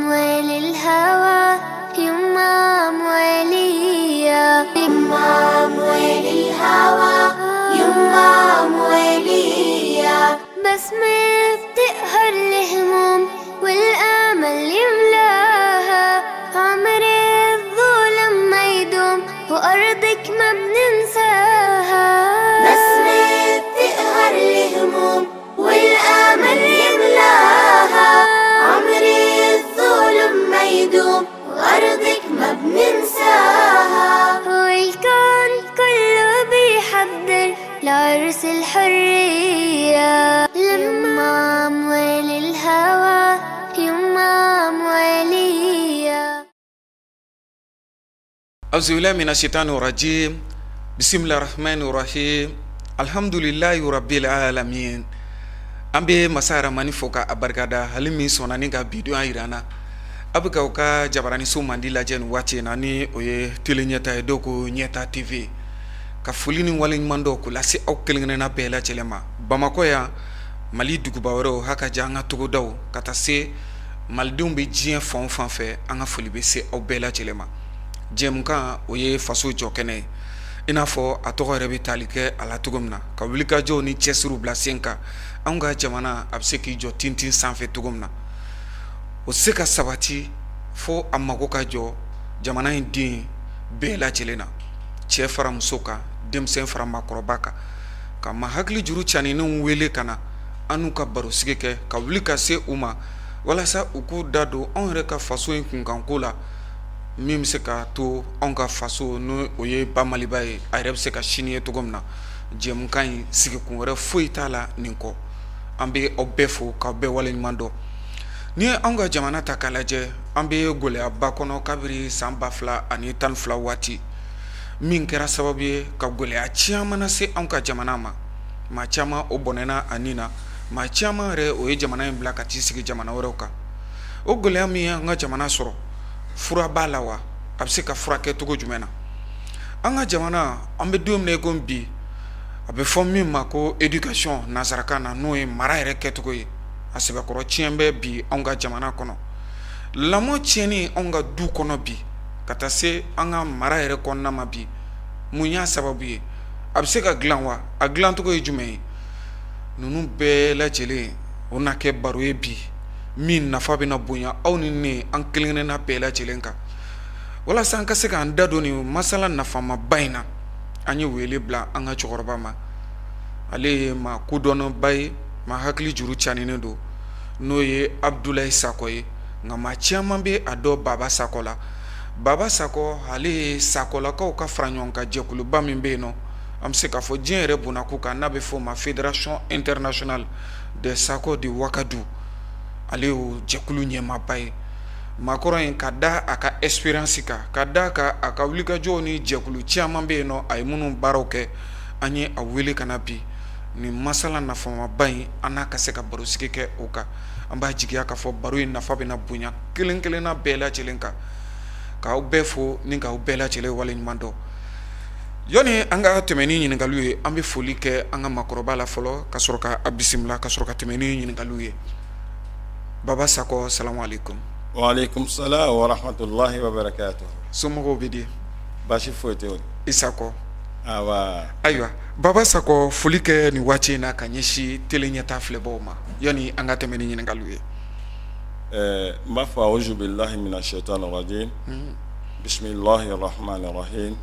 أموال الهوى يما أمواليا يما أموال الهوى يما أمواليا بسمة بتقهر الهموم والأمل يملاها عمر الظلم ما يدوم وأرضك ما بننساها بسمة بتقهر الهموم والأمل يملاها عمر الظلم ما يدوم وأرضك ما بننساها والكون كله بيحضر لعرس الحرية لما أموال الهوى يما أموالية. أعوذ بالله من الشيطان الرجيم، بسم الله الرحمن الرحيم، الحمد لله رب العالمين. An bɛ masa Ramani fo ka a barikada, hali min sɔnna ni ka bi don jira an na. A bɛ k'aw ka jabaraniso mandi lajɛ nin waati in na, ni o ye Télé Ɲɛta ye, dɔw ko Ɲɛta TV. Ka foli ni waleɲuman dɔw k'o lase aw kelen-kelenna bɛɛ lajɛlen ma, Bamakɔ yan, Mali duguba wɛrɛw, haka ja an ka togodaw, ka taa se malidenw bɛ diɲɛ fan o fan fɛ, an ka foli bɛ se aw bɛɛ lajɛlen ma. Jɛmukan, o ye faso jɔ kɛnɛ ye, i n'a fɔ a tɔgɔ yɛrɛ bɛ tali kɛ a la cogo min na, ka wulikajɔw ni cɛsiriw bila sen kan, anw ka jamana a bɛ se k'i jɔ tintin sanfɛ cogo min na. O se ka sabati fo a mago ka jɔ jamana in den bɛɛ lajɛlen na, cɛ fara muso kan, denmisɛn fara maakɔrɔba kan, ka ma hakili juru caninenw wele ka na an n'u ka barosigi kɛ, ka wuli ka se u ma, walasa u k'u da don anw yɛrɛ ka faso in kunkanko la, min bɛ se ka to anw ka faso, n'o o ye ba Maliba ye, a yɛrɛ bɛ se ka sini ye cogo min na. Jɛmukan in sigikun wɛrɛ foyi t'a la nin kɔ. An bɛ aw bɛɛ fo k'aw bɛɛ waleɲuman dɔn. Ni ye anw ka jamana ta k'a lajɛ, an bɛ gɛlɛyaba kɔnɔ kabiri san 2012 waati, min kɛra sababu ye ka gɛlɛya caman lase anw ka jamana ma. Maa caman o bɔnɛna a nin na, maa caman yɛrɛ o ye jamana in bila ka t'i sigi jamana wɛrɛw kan. O gɛlɛya min ye an ka jamana sɔrɔ, fura b'a la wa? A bɛ se ka furakɛ cogo jumɛn na? An ka jamana, an bɛ don min na i ko bi, a bɛ fɔ min ma ko éducation nansarakan na, n'o ye mara yɛrɛ kɛcogo ye, a sɛbɛkɔrɔ tiɲɛ bɛ bi anw ka jamana kɔnɔ. Lamɔ tiɲɛni anw ka du kɔnɔ bi, ka taa se an ka mara yɛrɛ kɔnɔna ma bi, mun y'a sababu ye? A bɛ se ka dilan wa? A dilancogo ye jumɛn ye? Ninnu bɛɛ lajɛlen, o na kɛ baro ye bi, min nafa bɛna bonya aw ni ne, an kelen-kelenna bɛɛ lajɛlen kan. Walasa an ka se k'an da don nin masala nafamaba in na, an ye wele bila an ka cɛkɔrɔba ma. Ale ye maa kodɔnnaba ye, maa hakili juru caninen don, n'o ye Abudulayi Sakɔ ye, nka maa caman bɛ a dɔn Baba Sakɔ la. Baba Sakɔ, ale ye Sakɔlakaw ka fara ɲɔgɔn kan jɛkuluba min bɛ yen nɔ, an bɛ se k'a fɔ diɲɛ yɛrɛ bonnako kan, n'a bɛ fɔ o ma Fédération internationale des Sakɔ de Wakadu, ale y'o jɛkulu ɲɛmaaba ye. Maakɔrɔ in, ka da a ka expérience kan, ka da a ka wulikajɔw ni jɛkulu caman bɛ yen nɔ, a ye minnu baaraw kɛ, an ye a wele ka na bi nin masala nafamaba in, an n'a ka se ka barosigi kɛ o kan. An b'a jigiya k'a fɔ baro in nafa bɛna bonya kelen kelenna bɛɛ lajɛlen kan. K'aw bɛɛ fo ni k'aw bɛɛ lajɛlen waleɲuman dɔn. Yɔni an ka tɛmɛ ni ɲininkaliw ye, an bɛ foli kɛ an ka maakɔrɔba la fɔlɔ, ka sɔrɔ ka a bisimila, ka sɔrɔ ka tɛmɛ ni ɲininkaliw ye. Baba Sakɔ, salamu aleykum. Waaleykum salam wa rahmatulahi wa barakatuh. Somɔgɔw bɛ di? Baasi foyi tɛ. I Sakɔ. Awa. Ayiwa, Baba Sakɔ, foli kɛ nin waati in na ka ɲɛsin Télé Ɲɛta filɛbaw ma, yanni an ka tɛmɛ ni ɲininkaliw ye. N b'a fɔ أعوذ بالله من الشيطان الرجيم، بسم الله الرحمن الرحيم،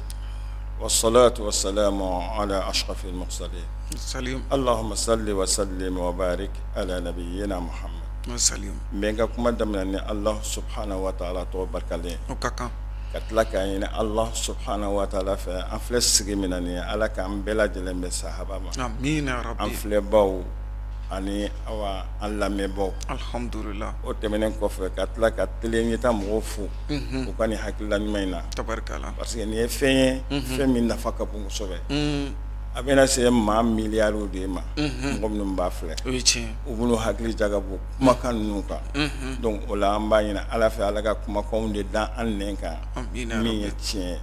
والصلاة والسلام على أشرف المرسلين. Salim. اللهم صل وسلم وبارك على نبينا محمد. Salim. N bɛ n ka kuma daminɛ ni Allah سبحانه وتعالى tɔgɔ barikalen. O ka kan. Ka tila k'a ɲini Allah سبحانه وتعالى fɛ, an filɛ sigi min na nin ye, Ala k'an bɛɛ lajɛlen bɛn sahaba ma. Amina An rabi. filɛbaw ani awa an lamɛnbaw. Alhamdulillah. O tɛmɛnen kɔfɛ, ka tila ka Télé Ɲɛta mɔgɔw fo u ka nin hakilila ɲuman in na, Tabarikala. parce que nin ye fɛn ye, fɛn min nafa ka bon kosɛbɛ. A bɛna se maa miliyariw de ma mɔgɔ minnu b'a filɛ u b'u hakili jagabɔ kumakan ninnu kan donc o la an b'a ɲini Ala fɛ Ala ka kumakanw de da an nɛn kan min ye tiɲɛ ye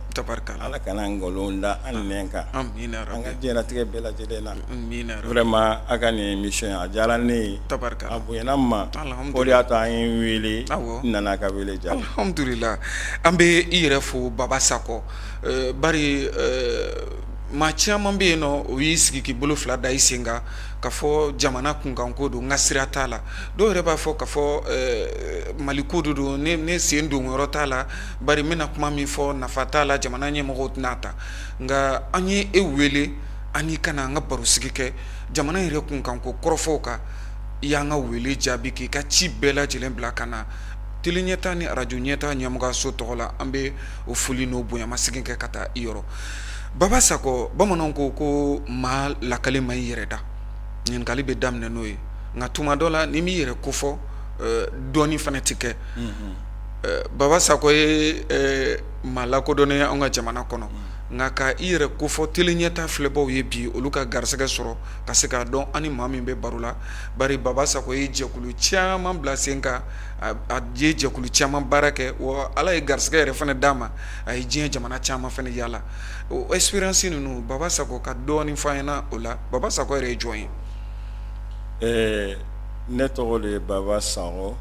Ala kana nkalon da an nɛn kan an ka diɲɛlatigɛ bɛɛ lajɛlen na vraiment a ka nin émission a diyara ne ye a bonyana n ma o de y'a to an ye n wele n nana ka wele jaabi. Alihamudulila an bɛ i yɛrɛ fo Baba Sakɔ bari maa caman bɛ yen nɔ o y'i sigi k'i bolo fila da i sen kan ka fɔ jamana kunkanko don n ka sira t'a la dɔw yɛrɛ b'a fɔ ka fɔ mali ko de don ne sen don yɔrɔ t'a la bari n bɛna kuma min fɔ nafa t'a la jamana ɲɛmɔgɔw tɛna ta nka an ye e wele an n'i ka na an ka barosigi kɛ jamana yɛrɛ kunkanko kɔrɔfɔw kan i y'an ka wele jaabi k'i ka ci bɛɛ lajɛlen bila ka na tele ɲɛta ni arajo ɲɛta ɲɛmɔgɔso tɔgɔ la an bɛ o foli n'o bonyamasegin kɛ ka taa i yɔrɔ Baba Sakɔ bamananw ko ko maa lakale man i yɛrɛ da ɲininkali bɛ daminɛ n'o ye nka tuma dɔ la n'i m'i yɛrɛ kofɔ dɔɔni fana tɛ kɛ Baba Sakɔ ye maa lakodɔnnen ye an ka jamana kɔnɔ nka ka i yɛrɛ kofɔ tele ɲɛta filɛbaw ye bi olu ka garisɛgɛ sɔrɔ ka se k'a dɔn an ni maa min bɛ baro la bari Baba Sakɔ ye jɛkulu caman bila sen kan a ye jɛkulu caman baara kɛ wa Ala ye garisɛgɛ yɛrɛ fana d'a ma a ye diɲɛ jamana caman fana yaala o expérience ninnu Baba Sakɔ ka dɔɔni fɔ an ɲɛna o la Baba Sakɔ yɛrɛ ye jɔn ye? Ɛɛ ne tɔgɔ de ye Baba Sakɔ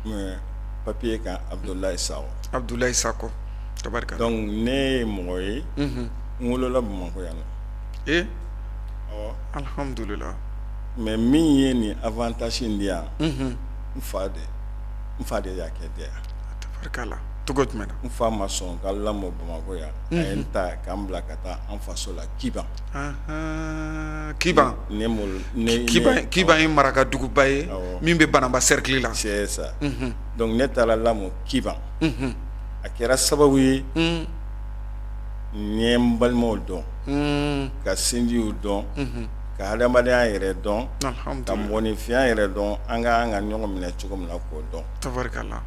mais papier kan Abudulayi Sakɔ. Abudulayi Sakɔ tabarikala. Donc ne ye mɔgɔ ye n wolola Bamakɔ yan nɔ. Ee awɔ alihamudulila. Mais min ye nin avantage in di yan n fa de n fa de y'a kɛ di yan. Tabarikala cogo jumɛn na? N fa ma sɔn ka lamɔ Bamakɔ yan a ye n ta ka n bila ka taa an faso la Kiban. Kiban Kiban ye maraka duguba ye min bɛ Banamba cercle la. C'est ça donc ne taara lamɔ Kiban a kɛra sababu ye n ye n balimaw dɔn ka sinjiw dɔn ka hadamadenya yɛrɛ dɔn ka mɔgɔninfinya yɛrɛ dɔn an ka kan ka ɲɔgɔn minɛ cogo min na k'o dɔn. Tabarikala.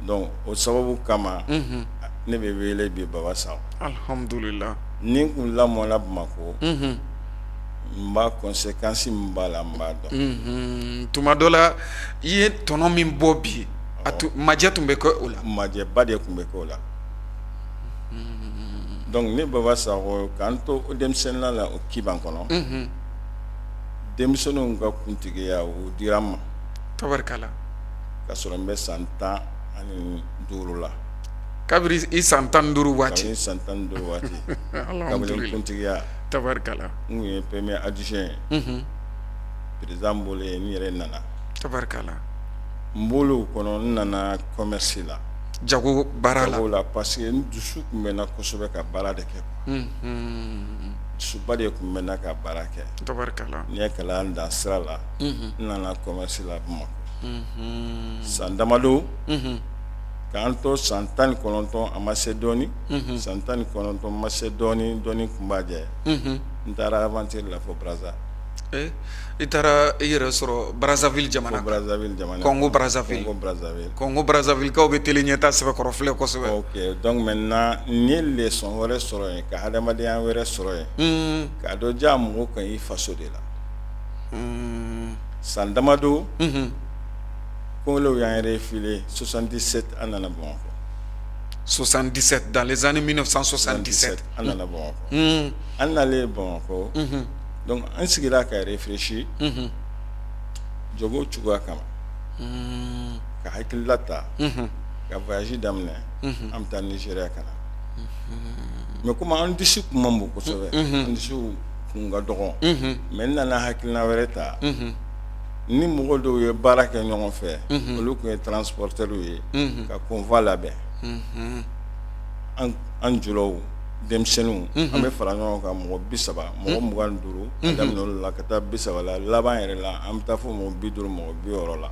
Donc o sababu kama ne bɛ wele bi Baba Sakɔ. Alihamudulila. Ni n kun lamɔna Bamakɔ n b'a conséquence min b'a la n b'a dɔn. Tuma dɔ la i ye tɔnɔ min bɔ bi a majɛ tun bɛ kɛ o la. Majɛba de tun bɛ kɛ o la. Donc ne Baba Sakɔ k'an to o denmisɛnninya la o Kiban kɔnɔ denmisɛnninw ka kuntigiya o dira n ma. Tabarikala. Ka sɔrɔ n bɛ san 15 la. Kabini i san 15 waati. Kabini san 15 waati. Kabini kuntigiya. Tabarikala. N tun ye premier adjoint ye. Président bɔlen n yɛrɛ nana. Tabarikala. N bɔlen o kɔnɔ n nana commerce la. Jago baara la. Jago la parce que n dusu tun bɛ n na kosɛbɛ ka baara de kɛ. Dusuba de tun bɛ n na ka baara kɛ. Tabarikala. N ye kalan dan sira la. N nana commerce la Bamakɔ. San damadɔ. K'an to san 19 a ma se dɔɔnin san 19 ma se dɔɔnin dɔɔnin tun b'a jɛ n taara aventure la fo Brazza. I taara i yɛrɛ sɔrɔ Brazzaville jamana Brazzaville jamana Congo Brazzaville Congo Brazzaville Congo Brazzaville kaw bɛ télé ɲɛta sɛbɛkɔrɔ filɛ kosɛbɛ. Ok donc maintenant n ye leçon wɛrɛ sɔrɔ yen ka hadamadenya wɛrɛ sɔrɔ yen k'a dɔn ja mɔgɔ ka i faso de la san damadɔ Congolais y'an refoulé 77 an nana Bamakɔ. 77 dans les années 1977 an nana Bamakɔ. An nalen Bamakɔ. Donc an sigira ka réfléchir. Jago cogoya kama. Ka hakilila ta. Ka voyage daminɛ. An bɛ taa Nigéria ka na. Mais komi an disi tun man bon kosɛbɛ. An disiw tun ka dɔgɔn. Mais n nana hakilina wɛrɛ ta. Ni mɔgɔ dɔw ye baara kɛ ɲɔgɔn fɛ olu tun ye transporteur ye ka convoi labɛn an julaw denmisɛnninw an bɛ fara ɲɔgɔn kan mɔgɔ 30 mɔgɔ 25 ka daminɛ olu la ka taa 30 la laban yɛrɛ la an bɛ taa fo mɔgɔ 50 mɔgɔ 60 la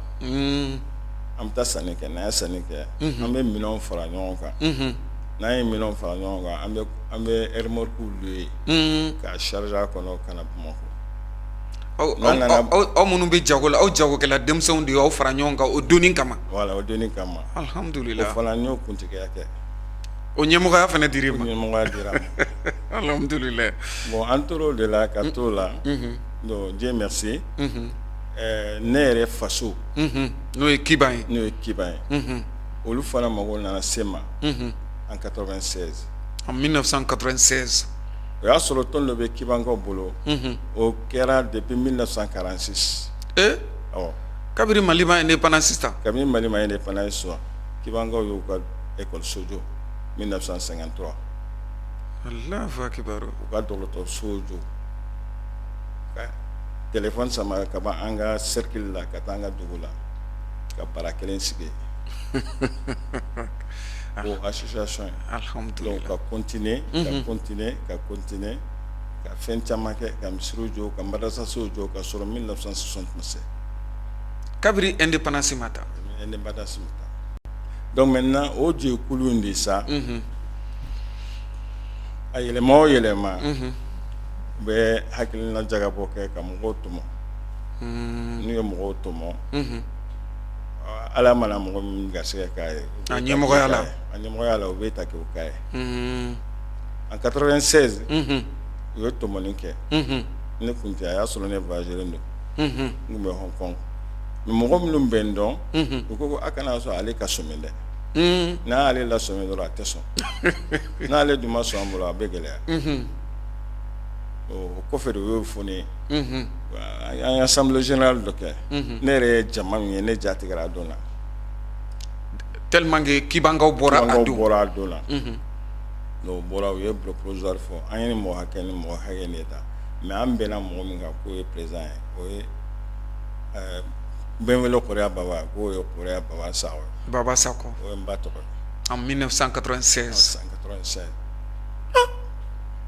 an bɛ taa sanni kɛ n'an ye sanni kɛ an bɛ minɛnw fara ɲɔgɔn kan n'an ye minɛnw fara ɲɔgɔn kan an bɛ remorque louer k'a charger a kɔnɔ ka na Bamakɔ. Aw minnu bɛ jago la aw jagokɛla denmisɛnw de y'aw fara ɲɔgɔn kan o doni kama voilà o doni kama alihamudulila o fana n y'o kuntigiya kɛ. O ɲɛmɔgɔya fana dir'i ma. Ɲɛmɔgɔya dira n ma. Alhamdulillah. Bon, an tor'o de la ka t'o la. Donc Dieu merci, ne yɛrɛ faso, n'o ye Kiban ye, n'o ye Kiban ye, olu fana mago nana se n ma en 96. En 1996. O y'a sɔrɔ tɔn dɔ bɛ Kibankaw bolo, o kɛra depuis 1946. Ee! Awɔ. Kabini Mali ma indépendance ta. Kabini Mali ma indépendance sɔrɔ, Kibankaw y'u ka école so jɔ 1953. Alahu akibaru. U ka dɔgɔtɔrɔso jɔ, ka téléphone sama ka bɔ an ka cercle la ka taa an ka dugu la, ka bara kelen sigi o association ye. Alhamdulillah. Donc ka continuer, ka continuer, ka continuer, ka fɛn caman kɛ, ka misiriw jɔ, ka madrasasow jɔ, ka sɔrɔ 1967. Kabini indépendance ma ta. Indépendance ma ta. Donc maintenant o jɛkulu in de sa, a yɛlɛma o yɛlɛma, u bɛ hakilina jagabɔ kɛ ka mɔgɔw tɔmɔ. N'u ye mɔgɔw tɔmɔ, Ala mana mɔgɔ min garisɛgɛ k'a ye a ɲɛmɔgɔya la, a ɲɛmɔgɔya la, u bɛ ta k'o k'a ye. En 96, u ye tɔmɔni kɛ. Ne tun tɛ, a y'a sɔrɔ ne voyagelen don, n tun bɛ Hong Kong. Mais mɔgɔ minnu bɛ n dɔn, u ko a kana sɔn ale ka sɔmi dɛ. N'ale lasɔmi dɔrɔn, a tɛ sɔn. N'ale dun ma sɔn an bolo, a bɛ gɛlɛya. O kɔfɛ de, u y'o fɔ ne ye. An ye assemblée générale dɔ kɛ. Ne yɛrɛ ye jama min ye, ne ja tigɛra a don na. Tellement que Kibankaw bɔra a don. Bɔra a don na. Donc u bɔra, u ye bureau provisoire fɔ, an ye mɔgɔ hakɛ ni mɔgɔ hakɛ de ta, mais an bɛnna mɔgɔ min kan k'o ye président ye, o ye bɛ n wele Kɔrɔya Baba, k'o ye Kɔrɔya Baba Sakɔ ye. Baba Sakɔ. O ye n ba tɔgɔ ye. En 1996. 96.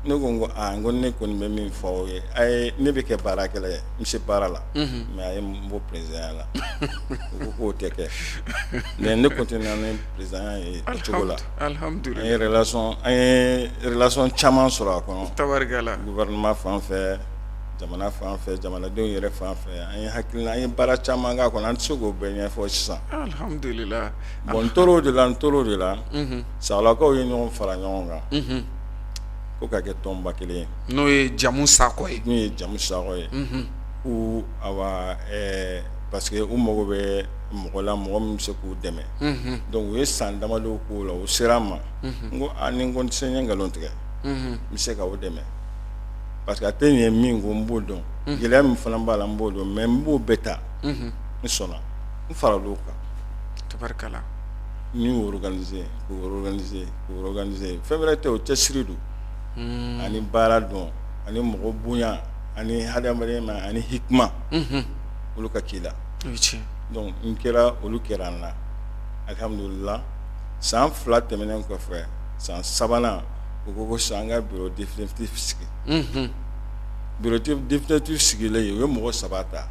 Ne ko n ko aa, n ko ne kɔni bɛ min fɔ aw ye, a ye ne bɛ kɛ baarakɛla ye, n bɛ se baara la, mais a ye n bɔ président la. U ko k'o tɛ kɛ. Mais ne continué ni président ye o cogo la. Alhamdulillah. An ye relation caman sɔrɔ a kɔnɔ. Tabarikala. Gouvernement fan fɛ, jamana fan fɛ, jamanadenw yɛrɛ fan fɛ, an ye hakilina, an ye baara caman k'a kɔnɔ, an tɛ se k'o bɛɛ ɲɛfɔ sisan. Alhamdulillah. Bon, n tor'o de la, n tor'o de la. Sagalakaw ye ɲɔgɔn fara ɲɔgɔn kan ko ka kɛ tɔnba kelen ye. N'o ye Jamu Sakɔ ye. N'o ye Jamu Sakɔ ye. Ko awa parce que u mago bɛ mɔgɔ la, mɔgɔ min bɛ se k'u dɛmɛ. Donc u ye san damadɔ k'o la, u sera an ma. N ko aa, ni n ko n tɛ se, n ye nkalon tigɛ. N bɛ se k'aw dɛmɛ. Parce que a tɛ ɲɛ min ko, n b'o dɔn. Gɛlɛya min fana b'a la, n b'o dɔn, mais n b'o bɛɛ ta. N sɔnna. N faral'o kan. Tabarikala. N y'u organiser, k'u organiser, k'u organiser. Fɛn wɛrɛ tɛ, o cɛsiri don. Ani baara dɔn, ani mɔgɔ bonya, ani hadamadenya ma, ani hikima. Olu ka k'i la. O ye tiɲɛ. Donc n kɛra, olu kɛra n la. Alhamdulillah, san 2 tɛmɛnen kɔfɛ, san sabanan, u ko ko sisan an ka bureau définitif sigi. Bureau définitif sigilen, u ye mɔgɔ saba ta.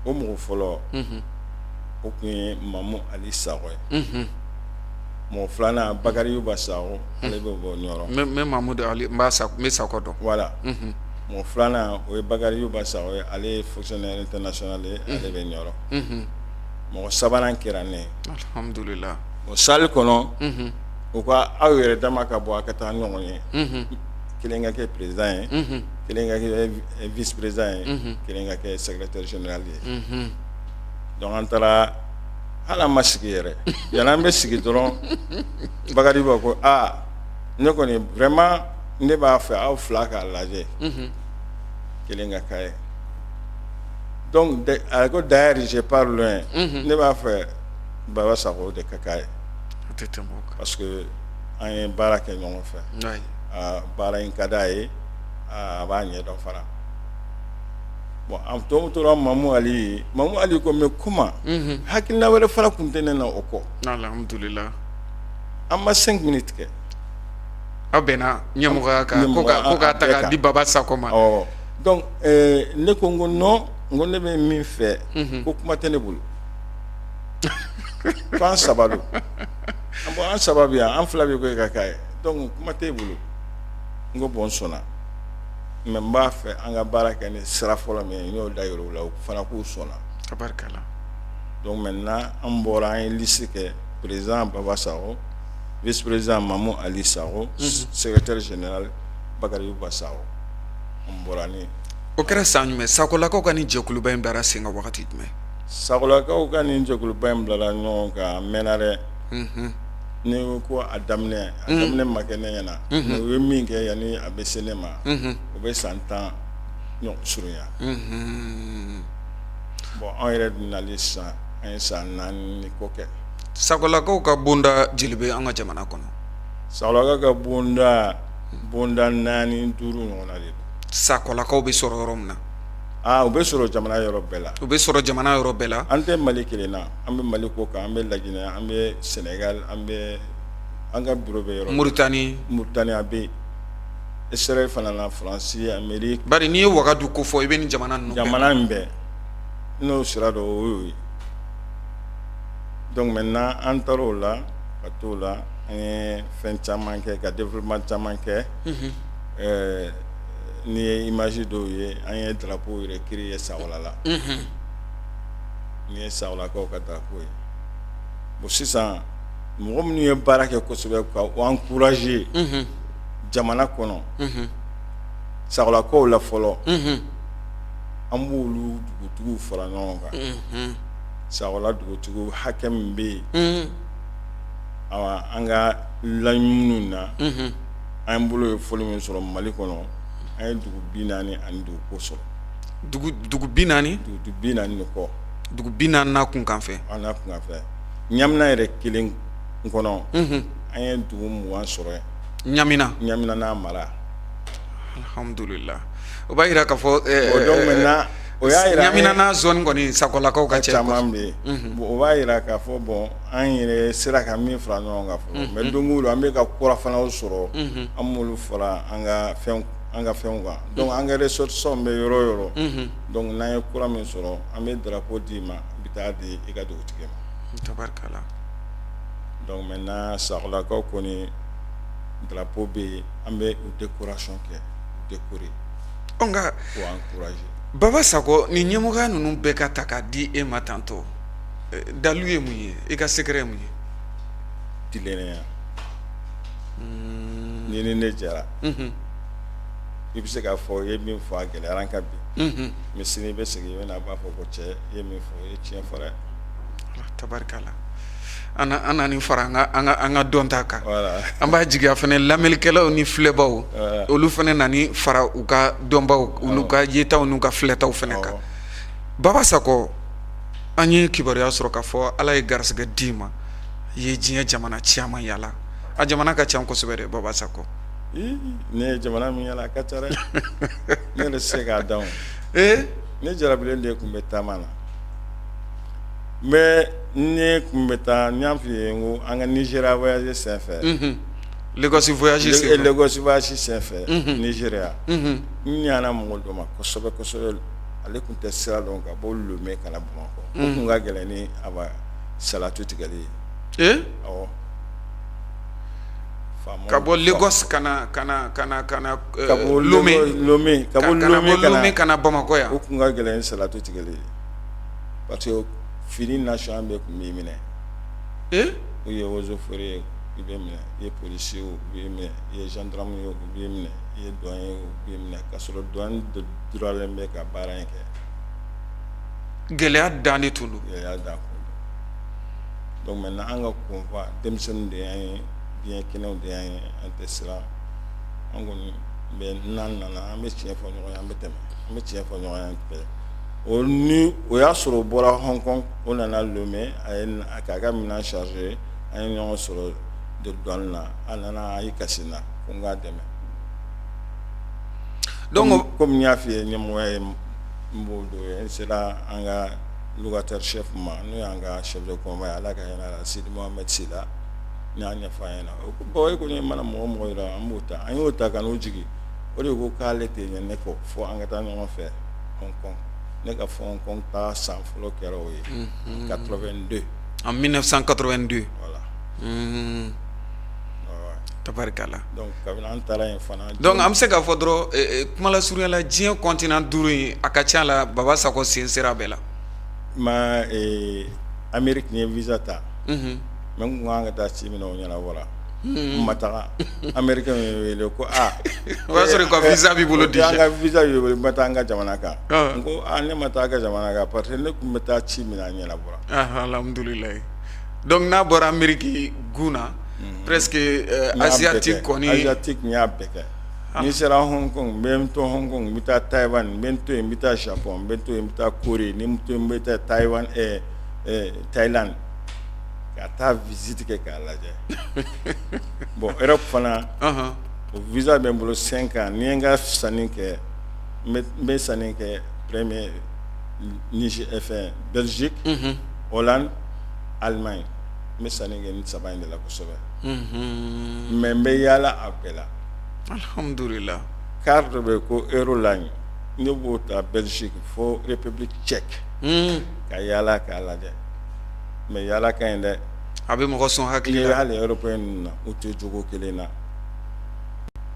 O mɔgɔ fɔlɔ, o tun ye Mamu Ali Sakɔ ye. Mɔgɔ filanan, Bakari Yuba Sakɔ, ale bɛ bɔ Ɲɔrɔ. N bɛ Mamudu Ali, n b'a n bɛ Sakɔ dɔn. Voilà. Mɔgɔ filanan, o ye Bakari Yuba Sakɔ ye, ale ye fonctionnaire international ye, ale bɛ Ɲɔrɔ. Mɔgɔ sabanan kɛra ne ye. Alhamdulillah. O salle kɔnɔ, u ka aw yɛrɛ dama ka bɔ, a ka taa ɲɔgɔn ye. Kelen ka kɛ président ye, kelen ka kɛ vice président ye, kelen ka kɛ secrétaire général ye. Donc an taara, hali an ma sigi yɛrɛ. Yanni an bɛ sigi dɔrɔn, Bakari b'a ko aa, ne kɔni vraiment ne b'a fɛ aw fila k'a lajɛ, kelen ka k'a ye. Donc a ko d'ailleurs je pars loin, ne b'a fɛ Baba Sakɔ de ka k'a ye. A tɛ tɛmɛ o kan. Parce que an ye baara kɛ ɲɔgɔn fɛ. Baara in ka d'a ye, a b'a ɲɛdɔn fana. Bon, an tɔ tora Mamu Ali ye. Mamu Ali ko mais comment, hakilina wɛrɛ fana tun tɛ ne na o kɔ. Alhamdulillah. An ma 5 minutes kɛ. Aw bɛnna ɲɛmɔgɔya kan ko k'a ta k'a di Baba Sakɔ ma. Awɔ. Donc ne ko n ko non, n ko ne bɛ min fɛ, ko kuma tɛ ne bolo. Ko an saba don. Bon, an saba bɛ yan, an fila bɛ ko e ka k'a ye. Donc kuma t'e bolo. N ko bon, n sɔnna. Mais n b'a fɛ an ka baara kɛ ni sira fɔlɔ min ye, n y'o da yir'u la, u fana k'u sɔnna. Tabarikala. Donc maintenant an bɔra, an ye liste kɛ, président Baba Sakɔ. Vice président Mamu Ali Sako, secrétaire général Bakari Yuba Sako. An bɔra ni O kɛra san jumɛn? Sakolakaw ka nin jɛkuluba in bilala sen kan wagati jumɛn? Sakolakaw ka nin jɛkuluba in bilala ɲɔgɔn kan, a mɛnna dɛ. Ni ko a daminɛ, a daminɛ ma kɛ ne ɲɛna, mais u ye min kɛ yanni a bɛ se ne ma, o bɛ san 10 ɲɔgɔn surunya. Bon, anw yɛrɛ nalen sisan, an ye san 4 ni kɔ kɛ. Sakolakaw ka bonda joli bɛ an ka jamana kɔnɔ? Sakolakaw ka bonda, bonda 4, 5 ɲɔgɔn de don. Sakolakaw bɛ sɔrɔ yɔrɔ min na? Aa, u bɛ sɔrɔ jamana yɔrɔ bɛɛ la. U bɛ sɔrɔ jamana yɔrɔ bɛɛ la. An tɛ Mali kelen na, an bɛ Mali kɔ kan, an bɛ Laginɛ, an bɛ Sénégal, an bɛ an ka bureau bɛ yɔrɔ Mauritanie. Mauritanie, a bɛ yen, Israël fana na, Faransi, Amérique. Bari n'i ye Wagadu ko fɔ, i bɛ nin jamana ninnu bɛɛ. Jamana in bɛɛ n'o sira dɔn, o y'o ye. Donc maintenant, an taara o la ka t'o la, an ye fɛn caman kɛ, ka développement caman kɛ. N'i ye image dɔw ye, an ye drapeau yɛrɛ créer Sakola la. Nin ye Sakolakaw ka drapeau ye. Bon, sisan mɔgɔ minnu ye baara kɛ kosɛbɛ ka encourager jamana kɔnɔ, Sakolakaw la fɔlɔ, an b'olu dugutigiw fara ɲɔgɔn kan. Sakola dugutigiw hakɛ min bɛ yen, awa, an ka laɲiniw na, an bolo ye fɔli min sɔrɔ Mali kɔnɔ, an ye dugu 40 ani dugu kɔ sɔrɔ. Dugu 40? Dugu 40 ni kɔ. Dugu 40 n'a kunkan fɛ. An n'a kunkan fɛ. Ɲamina yɛrɛ kelen kɔnɔ, an ye dugu 20 sɔrɔ yen. Ɲamina? Ɲamina n'a mara. Alhamdulillah, o b'a jira k'a fɔ O donc maintenant, o y'a jira Ɲamina n'a zone kɔni, Sakolakaw ka ca caman bɛ yen. Bon, o b'a jira k'a fɔ, bon, an yɛrɛ sera ka min fara ɲɔgɔn kan fɔlɔ, mais don o don an bɛ ka kura fana sɔrɔ, an b'olu fara an ka fɛnw kan. Donc an ka ressortissants bɛ yɔrɔ o yɔrɔ, donc n'an ye kura min sɔrɔ, an bɛ drapeau d'i ma, i bɛ taa di i ka dugutigi ma. Tabarikala. Donc maintenant, Sakolakaw kɔni drapeau bɛ yen, an bɛ u décoration kɛ, u décorer. Ɔ, nka k'u encourager. Baba Sakɔ, nin ɲɛmɔgɔya ninnu bɛɛ ka ta k'a di e ma tantɔ, dalu ye mun ye? I ka secret ye mun ye? Tilennenya. Ni ni ne jɛra, i bɛ se k'a fɔ i ye min fɔ, a gɛlɛyara n kan bi, mais sini i bɛ segin, i bɛ na, a b'a fɔ ko cɛ, i ye min fɔ, i ye tiɲɛ fɔ dɛ. Tabarikala, an na nin fara an ka dɔnta kan. An b'a jigiya fana, lamɛnnikɛlaw ni filɛbaw, olu fana na ni fara u ka dɔnbaw, n'u ka yetaw, n'u ka filɛtaw fana kan. Baba Sakɔ, an ye kibaruya sɔrɔ k'a fɔ Ala ye garisɛgɛ d'i ma, i ye diɲɛ jamana caman yala. A jamana ka ca kosɛbɛ dɛ, Baba Sakɔ. Ne ye jamana min yala, a ka ca dɛ, ne yɛrɛ tɛ se k'a dɔn. Ne jarabilen de tun bɛ taama na, mais ne tun bɛ taa, n y'a f'i ye n ko an ka Nigéria voyage senfɛ. Lagos voyage senfɛ. Lagos voyage senfɛ, Nigéria, n ɲana mɔgɔ dɔ ma kosɛbɛ kosɛbɛ. Ale tun tɛ sira dɔn ka bɔ Lomé ka na Bamakɔ. O tun ka gɛlɛn ni a salatu tigɛli ye. Awɔ. Ka bɔ Lagos ka na ka na ka na ka na ka bɔ Lomé Lomé ka bɔ Lomé ka na Bamakɔ yan. O tun ka gɛlɛn ni salatu tigɛli ye, parce que fini nation bɛɛ tun b'i minɛ. U ye eaux et forêts ye, i bɛ minɛ, i ye policier, u b'i minɛ, i ye gendarme ye, u b'i minɛ, i ye douane ye, u b'i minɛ, k'a sɔrɔ douane duralen bɛ ka baara in kɛ. Gɛlɛya dan de tun don. Gɛlɛya dan kun don. Donc maintenant, an ka convoi, denmisɛnninw de y'an ye, biɲɛ kɛnɛw de y'an ye, an tɛ siran. An kɔni bɛ, n'an nana, an bɛ tiɲɛ fɔ ɲɔgɔn ye, an bɛ tɛmɛ, an bɛ tiɲɛ fɔ ɲɔgɔn ye, an bɛ o ni o y'a sɔrɔ o bɔra Hong Kong, o nana Lomé, a ye k'a ka minɛn chargé, an ye ɲɔgɔn sɔrɔ de douane na, a nana, a y'i kasi n na ko n k'a dɛmɛ. Donc komi n y'a f'i ye, ɲɛmɔgɔya ye n b'o dɔ ye. N sera an ka locataire chef ma, n'o y'an ka chef de convoi ye, Ala ka hinɛ a la, Sidi Mohamed Sila. N y'a ɲɛfɔ a ɲɛna, o ko bon, e kɔni mana mɔgɔ mɔgɔ yira, an b'o ta. An y'o ta ka n'o jigin. O de ko k'ale tɛ ɲɛ ne kɔ fo an ka taa ɲɔgɔn fɛ Hong Kong. Ne ka fɔ Hong Kong taa san fɔlɔ kɛra o ye, 82. En 1982. Voilà. Tabarikala. Donc kabini an taara yen fana. Donc an bɛ se k'a fɔ dɔrɔn, kuma lasurunya la, diɲɛ continent 5 in, a ka ca la, Baba Sakɔ sen sera a bɛɛ la. Ma Amérique, n ye visa ta, mais n kun kan ka taa ci min na, o ɲɛnabɔra. N ma taga, américain ye n wele ko aa O y'a sɔrɔ ka visa b'i bolo déjà. An déjà. ka visa b'i bolo, n ma taa an ka jamana kan. Ah. N ko aa, ne ma taa a ka jamana kan parce que ne tun bɛ taa ci min na, a ɲɛnabɔra. Ah, alhamdulilayi. Donc n'a bɔra Amérique gun na, presque N y'a bɛɛ asiatique kɛ. kɔni. Asiatique, n y'a bɛɛ kɛ. Ni sera Hong Kong, n bɛ n to Hong Kong, n bɛ taa Taïwan, n bɛ n to yen, n bɛ taa Japon, n bɛ to yen, n bɛ taa Corée, ni n to yen, n bɛ taa Taïwan, Thaïlande, ka taa visite kɛ k'a lajɛ. Bon, Europe fana, o visa bɛ n bolo 5 ans. Ni ye n ka sanni kɛ, n bɛ sanni kɛ premier Niger, fɛn, Belgique, Hollande, Allemagne. N bɛ sanni kɛ nin saba in de la kosɛbɛ, mais n bɛ yaala a bɛɛ la. Alhamdulillah. Car dɔ bɛ yen ko Euroline, ne b'o ta Belgique fo République tchèque ka yaala k'a lajɛ. Mais yaala ka ɲi dɛ. A bɛ mɔgɔ sɔn hakili I la. Hali européen ninnu na, u tɛ jogo kelen na,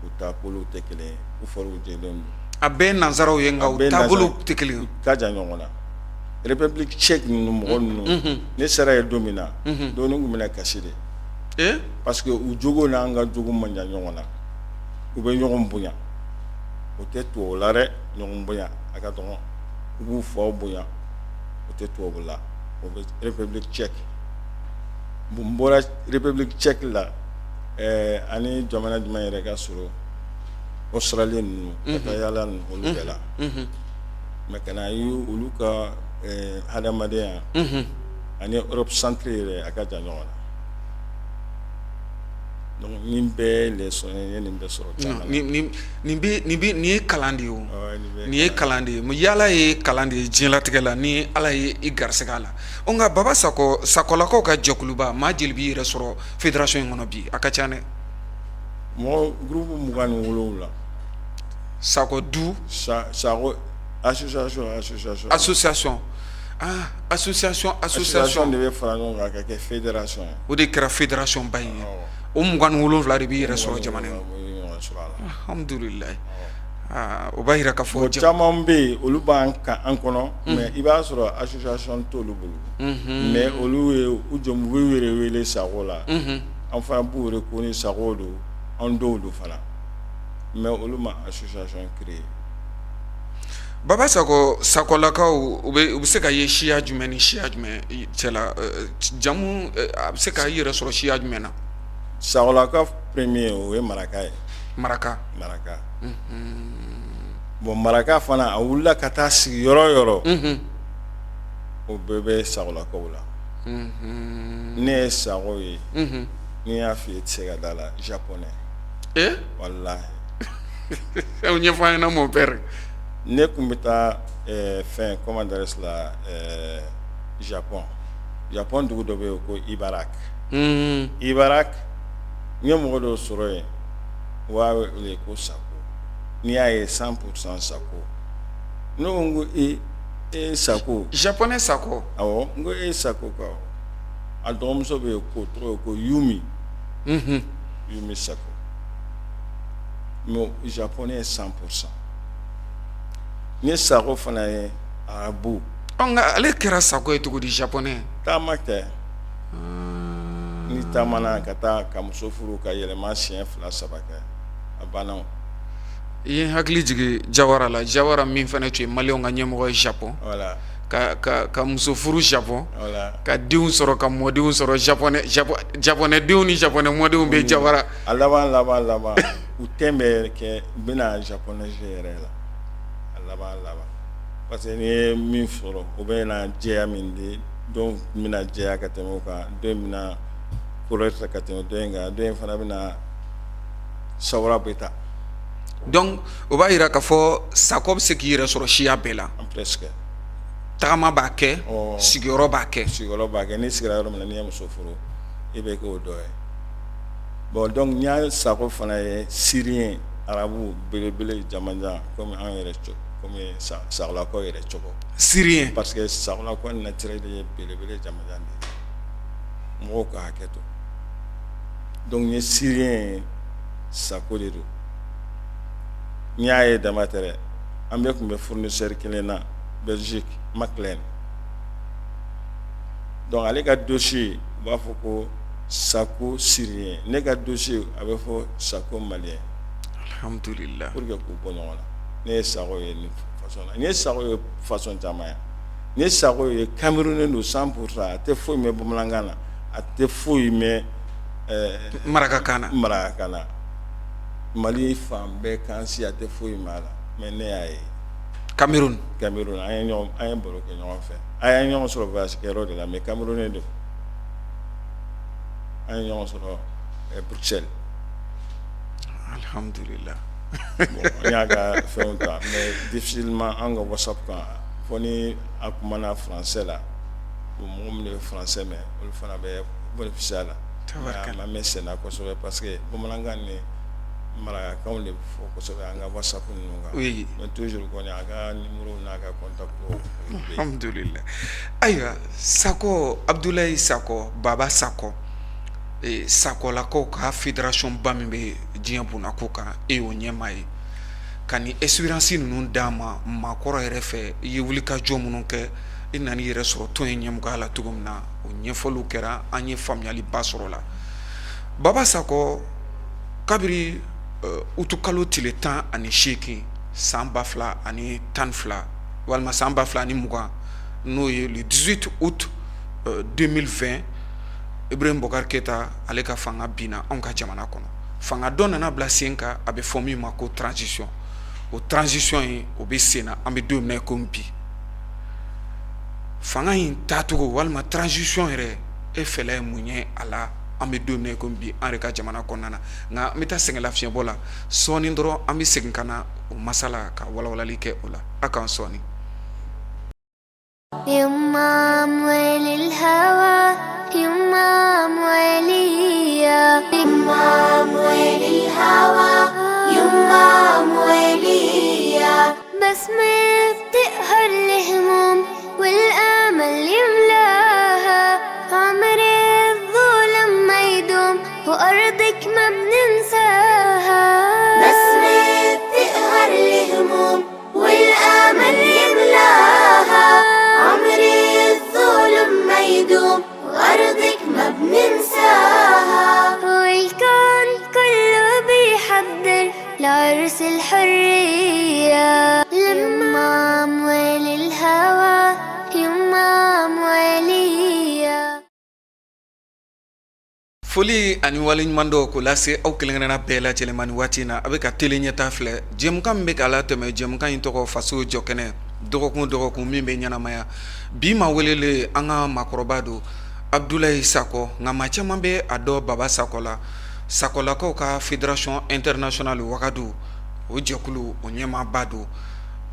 u taabolow tɛ kelen ye, u fariw jɛlen don. A bɛɛ ye nansaraw ye, nka A u bɛɛ taabolow nansara. tɛ kelen ye. Ka jan ɲɔgɔn na. République tchèque ninnu, mɔgɔ ninnu, ne sera yen don min na, dɔɔnin tun bɛna kasi de, parce que u jogo n'an ka jogo man jan ɲɔgɔn na. U bɛ ɲɔgɔn bonya, o tɛ tubabu la dɛ. Ɲɔgɔn bonya a ka dɔgɔn, u b'u faw bonya, o tɛ tubabu la, o bɛ République tchèque. Bon, n bɔra République tchèque la, ani jamana jumɛn yɛrɛ ka surun? Australie ninnu, ka taa yaala ninnu, olu bɛɛ la. Mais ka na ye olu ka hadamadenya ani Europe centre yɛrɛ, a ka jan ɲɔgɔn na. Donc nin bɛɛ ye leçon ye, n ye nin bɛɛ sɔrɔ caman na. Nin ye kalan de ye o. Awɔ, nin bɛɛ ye Nin ye kalan de ye. Yaala ye kalan de ye diɲɛlatigɛ la, ni Ala ye i garisɛgɛ a la. O nka Baba Sakɔ, Sakɔlakaw ka jɛkuluba, maa jeli b'i yɛrɛ sɔrɔ fédération in kɔnɔ bi? A ka ca dɛ. Mɔgɔ groupe 27. Sakɔ du. Sakɔ association, association. Association, ah, association, association. Association de bɛ fara ɲɔgɔn kan ka kɛ fédération ye. O de kɛra fédération ba in ye. Awɔ. O 27 de b'i yɛrɛ sɔrɔ jamana in. U bɛ ɲɔgɔn sɔrɔ a la. Alhamdulilayi. Aa, o b'a yira k'a fɔ Mɔgɔ caman bɛ yen, olu b'an kan an kɔnɔ, mais i b'a sɔrɔ association t'olu bolo, mais olu ye u jɔ, u b'u yɛrɛ wele Sakɔ la. An fana b'u wele ko ni Sakɔ don, an dɔw don fana, mais olu ma association créer. Baba Sakɔ, Sakɔlakaw, u bɛ se ka ye siya jumɛn ni siya jumɛn cɛla? Jamu, a bɛ se ka i yɛrɛ sɔrɔ siya jumɛn na? Sakɔlaka premier, o ye maraka ye. Maraka. Maraka. Bon, maraka fana, a wulila ka taa sigi yɔrɔ o yɔrɔ, o bɛɛ bɛ Sakɔlakaw la. Ne ye Sakɔ ye, n'i y'a f'i ye, i tɛ se ka da la, japonais. Walahi. O ɲɛfɔ an ɲɛna, mon père. Ne tun bɛ taa fɛn, comment dirais la, Japon. Japon dugu dɔ bɛ yen ko Ibaraki. Ibaraki, n ye mɔgɔ dɔw sɔrɔ yen, u b'a wele ko Sako. N'i y'a ye, 100% Sako. Ne ko, n ko e e Sako? Japonais Sakɔ. Awɔ. N ko e ye Sako ko awɔ. A dɔgɔmuso bɛ yen k'o tɔgɔ ye ko Yumi, Yumi Sako, mais japonais ye 100%. Ni Sakɔ fana ye arabu. Ɔ, nka ale kɛra Sakɔ ye cogo di, japonais? Taama kɛ. N'i taamana ka taa ka muso furu, ka yɛlɛma siɲɛ fila saba kɛ, a banna o. I ye n hakili jigin Jawara la. Jawara min fana tun ye maliyɛnw ka ɲɛmɔgɔ ye Japon, voilà ka muso furu Japon, voilà ka denw sɔrɔ, ka mɔdenw sɔrɔ japonais. Japonais denw ni japonais mɔdenw bɛ Jawara. A laban laban laban, u tɛ bɛ kɛ, u bɛna japonais yɛrɛ la a laban laban, parce que n'i ye min sɔrɔ, o bɛ na jɛya min di, dɔw bɛna jɛya ka tɛmɛ o kan, dɔ in bɛna couleur ta ka tɛmɛ dɔ in kan, dɔ in fana bɛna sawura bɛ ta. Donc o b'a yira k'a fɔ Sakɔ bɛ se k'i yɛrɛ sɔrɔ siya bɛɛ la. Presque. Tagama b'a kɛ, sigiyɔrɔ b'a kɛ. Sigiyɔrɔ b'a kɛ. N'i sigira yɔrɔ min na, n'i ye muso furu, i bɛ kɛ o dɔ ye. Bon, donc n y'a Sakɔ fana ye syrien, arabu belebele, jamanjan, komi an yɛrɛ, komi Sakɔlakaw yɛrɛ cogo. Syrien. Parce que Sakɔlakaw naturel ye belebele, jamanjan de ye, mɔgɔw ka hakɛ to. Donc n ye syrien ye, Sako de don. N y'a ye dama tɛ dɛ, an bɛɛ tun bɛ fournisseur kelen na Belgique, Mechelen. Donc ale ka dossier, u b'a fɔ ko Sako syrien, ne ka dossier a bɛ fɔ Sako malien. Alhamdulillah. Pour que k'u bɔ ɲɔgɔn na. Ne ye Sako ye nin façon na, n ye Sako ye façon caman ye. N ye Sako ye Camerounais don 100%, a tɛ foyi mɛn bamanankan na, a tɛ foyi mɛn marakakan na. Marakakan na. Mali fan bɛɛ kan si, a tɛ foyi mɛn a la, mais ne y'a ye. Cameroun. Cameroun, an ye baro kɛ ɲɔgɔn fɛ. An ye ɲɔgɔn sɔrɔ voyage kɛyɔrɔ de la, mais Camerounais don. An ye ɲɔgɔn sɔrɔ Bruxelles. Alhamdulillah. Bon, n y'a ka fɛnw ta, mais difficilement an ka WhatsApp kan, fo ni a kumana français la. Bon, mɔgɔ minnu bɛ français mɛn, olu fana bɛ bénéficier a la. Tabarikala. A ma mɛn senna kosɛbɛ parce que bamanankan ni marakakanw de bɛ fɔ kosɛbɛ an ka WhatsApp ninnu kan. Mais toujours kɔni, a ka numéro n'a ka contact bɛ yen. Alhamdulillah. Ayiwa, Sako Abdoulaye Sako, Baba Sako, Sakɔlakaw ka fédération ba min bɛ diɲɛ bundako kan, e y'o ɲɛmaa ye. Ka nin expérience ninnu d'an ma maakɔrɔ yɛrɛ fɛ, i ye wulikajɔ minnu kɛ, i nana i yɛrɛ sɔrɔ tɔn in ɲɛmɔgɔya la cogo min na, o ɲɛfɔliw kɛra, an ye faamuyaliba sɔrɔ la. Baba Sakɔ, kabiri utukalo tile 18 san 2012 walima san 2020, n'o ye le 18 août 2020, Ibrahim Boubacar Keita ale ka fanga binna anw ka jamana kɔnɔ. Fanga dɔ nana bila sen kan, a bɛ fɔ min ma ko transition. O transition in, o bɛ sen na an bɛ don min na i komi bi. Fanga in taacogo walima transition yɛrɛ, e fɛla ye mun ye a la an bɛ don min na i komi bi an yɛrɛ ka jamana kɔnɔna na? Nka an bɛ taa sɛgɛnlafiɲɛbɔ la sɔɔni dɔrɔn, an bɛ segin ka na o masala ka walawalali kɛ o la. A k'an sɔɔni. يما الهوى يما وليا يما الهوى يما وليا بسمة بتقهر الهموم والامل يملاها عمر الظلم ما يدوم وارضك ما بننساها بسمة بتقهر الهموم والامل يملاها عمر الظلم ما يدوم وارضك ما بننساها والكون كله بيحضر لعرس الحرية لما أموال الهوى يما أموالية. Foli ani waleɲumandɔn k'o lase aw kelenkelenna bɛɛ lajɛlen ma nin waati in na. A bɛ ka télé ɲɛta filɛ, jɛmukan min bɛ k'a latɛmɛ, jɛmukan in tɔgɔ Faso Jɔkɛnɛ, dɔgɔkun o dɔgɔkun min bɛ ɲɛnamaya. Bi maa welelen, an ka maakɔrɔba don, Abdoulaye Sakɔ, nka maa caman bɛ a dɔn Baba Sakɔ la. Sakɔlakaw ka fédération internationale Wagadu, o jɛkulu o ɲɛmaaba don.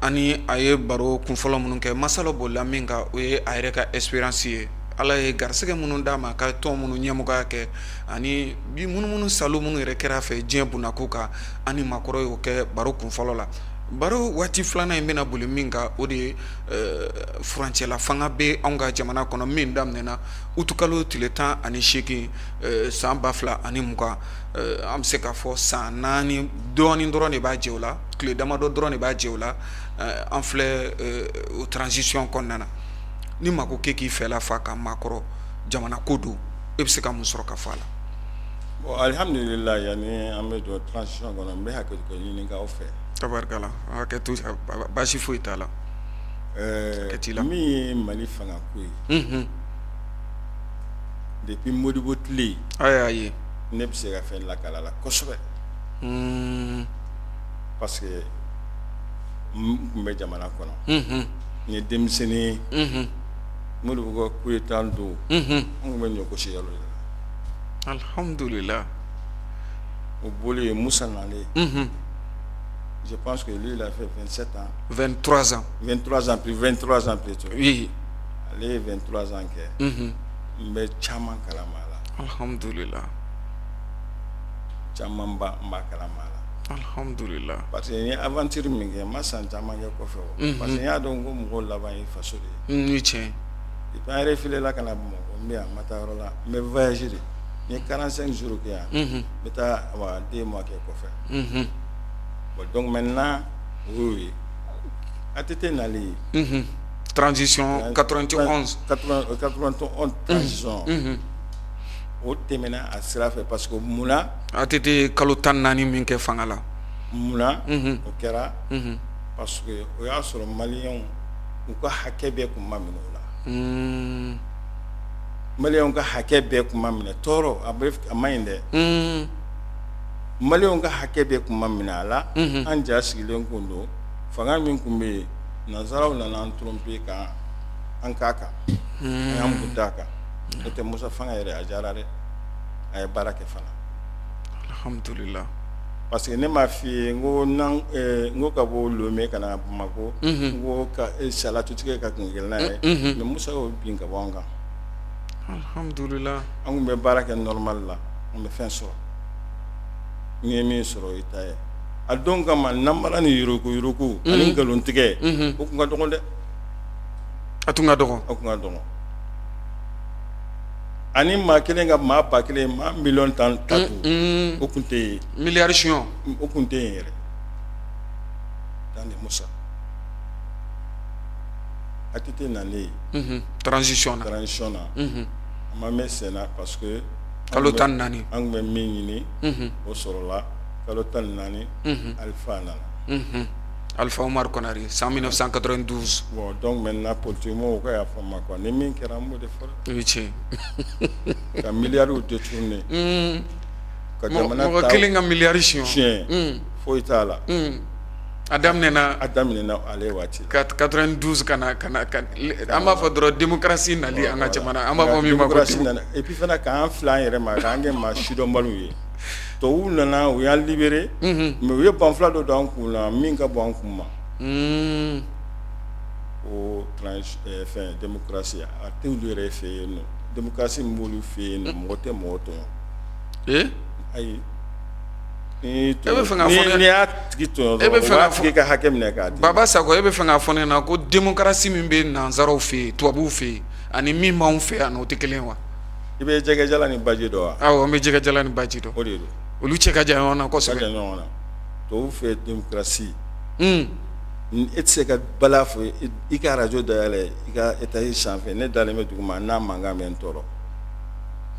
Ani a ye baro kunfɔlɔ minnu kɛ, masala bolila min kan, o ye a yɛrɛ ka expérience ye, Ala ye garisɛgɛ minnu d'a ma ka tɔn minnu ɲɛmɔgɔya kɛ, ani bi munumunu salo minnu yɛrɛ kɛra a fɛ diɲɛ bundako kan. Ani maakɔrɔ y'o kɛ baro kunfɔlɔ la. Baro waati filanan in bɛna boli min kan, o de ye furancɛla fanga bɛ anw ka jamana kɔnɔ min daminɛna utukalo tile 18 san 2020. An bɛ se k'a fɔ san 4 dɔɔnin dɔrɔn de b'a jɛ o la, tile damadɔ dɔrɔn de b'a jɛ o la. An filɛ o transition kɔnɔna na. Ni maa ko k'e k'i fɛla fɔ a kan, maakɔrɔ, jamana ko don, e bɛ se ka mun sɔrɔ ka fɔ a la? Bon, alihamdulila, yanni an bɛ don transition kɔnɔ, n bɛ hakɛ ɲini aw fɛ. Tabarikala, hakɛ to, baasi foyi t'a la. Hakɛ t'i la. Min ye Mali fanga ko ye, depuis Modibo tile, a y'a ye, ne bɛ se ka fɛn lakala la kosɛbɛ, parce que n tun bɛ jamana kɔnɔ, n ye denmisɛnnin ye. Modibo ka coup d'état don, n tun bɛ ɲɔgosi yɔrɔ de la. Alhamdulila. O bɔlen, Musa nalen, je pense que lui, il a fait 27 ans. 23 ans. 23 ans, plus 23 ans plutôt. Oui. Ale ye 23 ans kɛ. N bɛ caman kalama a la. Alhamdulila. Caman ba n b'a kalama a la. Alhamdulila. Parce que n ye aventure min kɛ, n ma san caman kɛ kɔfɛ o. Parce que n y'a dɔn ko mɔgɔw laban ye faso de ye. Ni tiɲɛ. Depuis an refilé la ka na Bamakɔ, n bɛ yan, n ma taa yɔrɔ la, n bɛ voyage de. N ye 45 jours kɛ yan. N bɛ taa wa 2 mois kɛ kɔfɛ. Bon, donc maintenant o y'o ye. ATT nalen. Transition 91. 91 transition. O tɛmɛna a sira fɛ parce que munna ATT kalo 14 min kɛ fanga la, munna o kɛra? Parce que o y'a sɔrɔ maliyɛnw u ka hakɛ bɛɛ tun ma minɛ u la. Maliyɛnw ka hakɛ bɛɛ tun ma minɛ, tɔɔrɔ a ma ɲi dɛ. Maliyɛnw ka hakɛ bɛɛ tun ma minɛ a la. An ja sigilen kun don. Fanga min tun bɛ yen, nansaraw nana an tromper ka an k'a kan, an y'an kun d'a kan. N'o tɛ, Musa fanga yɛrɛ, a diyara dɛ, a ye baara kɛ fana. Alhamdulillah. Parce que ne m'a f'i ye n ko n ko ka bɔ Lomé ka na Bamakɔ, n ko ka salatu tigɛ ka kun gɛlɛn n'a ye, mais Musa y'o bin ka bɔ an kan. Alhamdulillah. An tun bɛ baara kɛ normal la, an bɛ fɛn sɔrɔ. N'i ye min sɔrɔ, o y'i ta ye. A don kama, namara ni yuruku yuruku ani nkalontigɛ, o tun ka dɔgɔn dɛ. A tun ka dɔgɔn. O tun ka dɔgɔn. Ani maa kelen ka maa 1000, maa miliyɔn 10 tatu, o tun tɛ yen. Miliyari siyɔn. O tun tɛ yen yɛrɛ. Temps de Musa, ATT nalen transition na. Transition na, a ma mɛn sen na parce que Kalo 14. an tun bɛ min ɲini, o sɔrɔla kalo 14. Alpha nana. Alpha Oumar Konaré, san 1992. Bon, donc maintenant, politique mɔgɔw ka yafa n ma quoi, ni min kɛra, an b'o de fɔ. O ye tiɲɛ. Ka miliyariw détourner, ka jamana Mɔgɔ kelen ka miliyari siyɔn, tiɲɛ foyi t'a la. A daminɛna. A daminɛna ale waati. 92 ka na an b'a fɔ dɔrɔn démocratie nali an ka jamana, an b'a fɔ min ma ko démocratie nana, et puis fana k'an fila an yɛrɛ ma, k'an kɛ maa sidɔnbaliw ye. Tubabuw nana, u y'an libéré, mais u ye banfula dɔ don an kun na min ka bon an kun ma. O fɛn démocratie, a tɛ olu yɛrɛ fɛ yen nɔ. Démocratie min b'olu fɛ yen nɔ, mɔgɔ tɛ mɔgɔ tɔɲɔ. Ayi. E bɛ fɛ k'a fɔ n'i y'a tigi tɔɲɔ, e bɛ fɛ k'a tigi ka hakɛ minɛ k'a di. Baba Sakɔ, e bɛ fɛ k'a fɔ ne ɲɛna ko démocratie min bɛ nanzaraw fɛ yen, tubabuw fɛ yen, ani min b'anw fɛ yan nɔ, o tɛ kelen ye wa? I bɛ jɛgɛjala ni baji dɔn wa? Awɔ, n bɛ jɛgɛjala ni baji dɔn. O de don. Olu cɛ ka jan ɲɔgɔn na kosɛbɛ. Ka jan ɲɔgɔn na. Tubabuw fɛ, démocratie, e tɛ se ka bala fɔ i ka arajo dayɛlɛ i ka étage sanfɛ, ne dalen bɛ duguma, n'a mankan bɛ n tɔɔrɔ.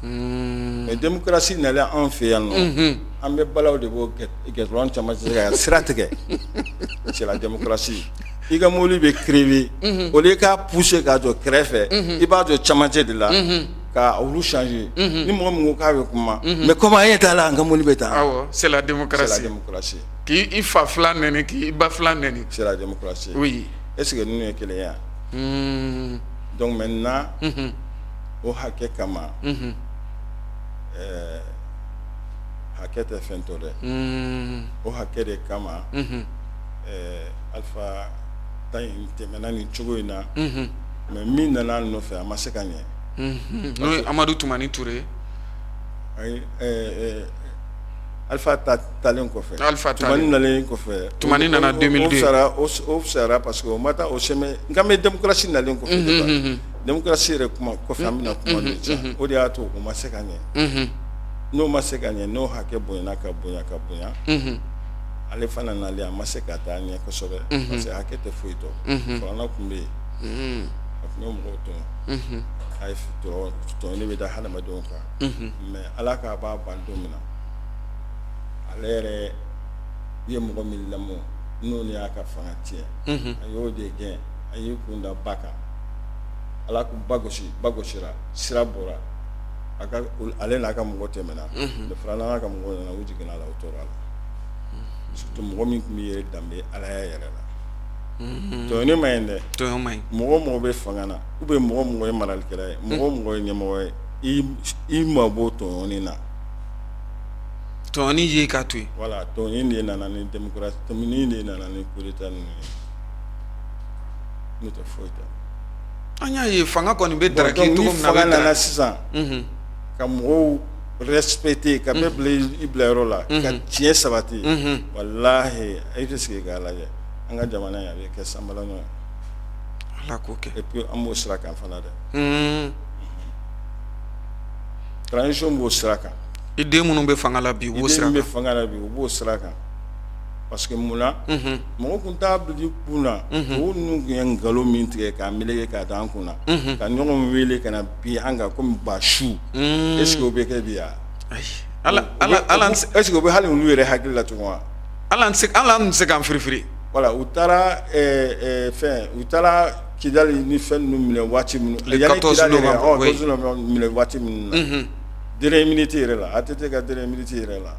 Mais démocratie nalen anw fɛ yan nɔ, an bɛ balaw de bɔ goudron camancɛ ka sira tigɛ. C'est la démocratie. I ka mobili bɛ crever, au lieu k'a pousser k'a jɔ kɛrɛfɛ, i b'a jɔ camancɛ de la ka olu changer. Ni mɔgɔ min ko k'a bɛ kuma, mais comme an ɲɛ t'a la, an ka mobili bɛ taa. Awɔ, c'est la démocratie. C'est la démocratie. K'i fa filan nɛni, k'i ba filan nɛni. C'est la démocratie. Oui. Est-ce que ninnu ye kelen ye wa? Donc maintenant, o hakɛ kama, hakɛ tɛ fɛn to dɛ. O hakɛ de kama, Alpha ta in tɛmɛna nin cogo in na, mais min nana a nɔfɛ, a ma se ka ɲɛ. N'o ye Amadu Tumani Ture. Ayi, Alpha ta talen kɔfɛ. Alpha Tumani nalen kɔfɛ. Tumani nana 2002. O fisayara parce que o ma taa o chemin n kan bɛ démocratie nalen kɔfɛ. Démocratie yɛrɛ kuma kɔfɛ, an bɛna kuma de ca. O de y'a to o ma se ka ɲɛ. N'o ma se ka ɲɛ, n'o hakɛ bonyana ka bonya ka bonya, ale fana nalen, a ma se ka taa ɲɛ kosɛbɛ parce que hakɛ tɛ foyi dɔn. Filanan tun bɛ yen, a tun bɛ mɔgɔw tɔɲɔ, a ye tɔɲɔli bɛ da hadamadenw kan, mais Ala k'a b'a ban don min na, ale yɛrɛ ye mɔgɔ min lamɔ, n'o y'a ka fanga tiɲɛ, a y'o de gɛn. A y'i kun da ba kan, Ala ko ba gosi, ba gosira, sira bɔra a ka, ale n'a ka mɔgɔ tɛmɛna. Mais filanan n'a ka mɔgɔ nana, u jiginna a la, u tora a la. Surtout mɔgɔ min tun bɛ yɛrɛ danbe alaya yɛrɛ la, tɔɲɔni ma ɲi dɛ. Tɔɲɔ ma ɲi. Mɔgɔ o mɔgɔ bɛ fanga na, ou bien mɔgɔ o mɔgɔ ye maralikɛla ye, mɔgɔ o mɔgɔ ye ɲɛmɔgɔ ye, i mabɔ tɔɲɔni na. Tɔɲɔni ye k'a to yen. Voilà, tɔɲɔni de nana ni démocratie, tɔɲɔni de nana ni coup d'état ninnu ye, n'o tɛ foyi tɛ. An y'a ye, fanga kɔni bɛ daraki cogo min na, fanga nana sisan ka mɔgɔw respecter, ka bɛɛ bila i bilayɔrɔ la, ka tiɲɛ sabati, walahi, e bɛ sigi k'a lajɛ, an ka jamana in, a bɛ kɛ sanbalaɲɔ ye. Ala k'o kɛ. Et puis an b'o sira kan fana dɛ, transition b'o sira kan. I den minnu bɛ fanga la bi, u b'o sira kan. I den bɛ fanga la bi, u b'o sira kan. Parce que mun na mɔgɔ tun t'a bila i kun na o ninnu tun ye nkalon min tigɛ k'a meleke k'a da an kun na ka ɲɔgɔn wele ka na bin an kan komi basu est-ce que o bɛ kɛ bi wa? Ala est-ce que o bɛ hali olu yɛrɛ hakili la tugun wa? Ala an se k'an firifiri. Voilà, u taara fɛn, u taara Kidali ni fɛn ninnu minɛ waati minnu, minɛ waati minnu na, dernière minute yɛrɛ la, ATT ka dernière minute yɛrɛ la,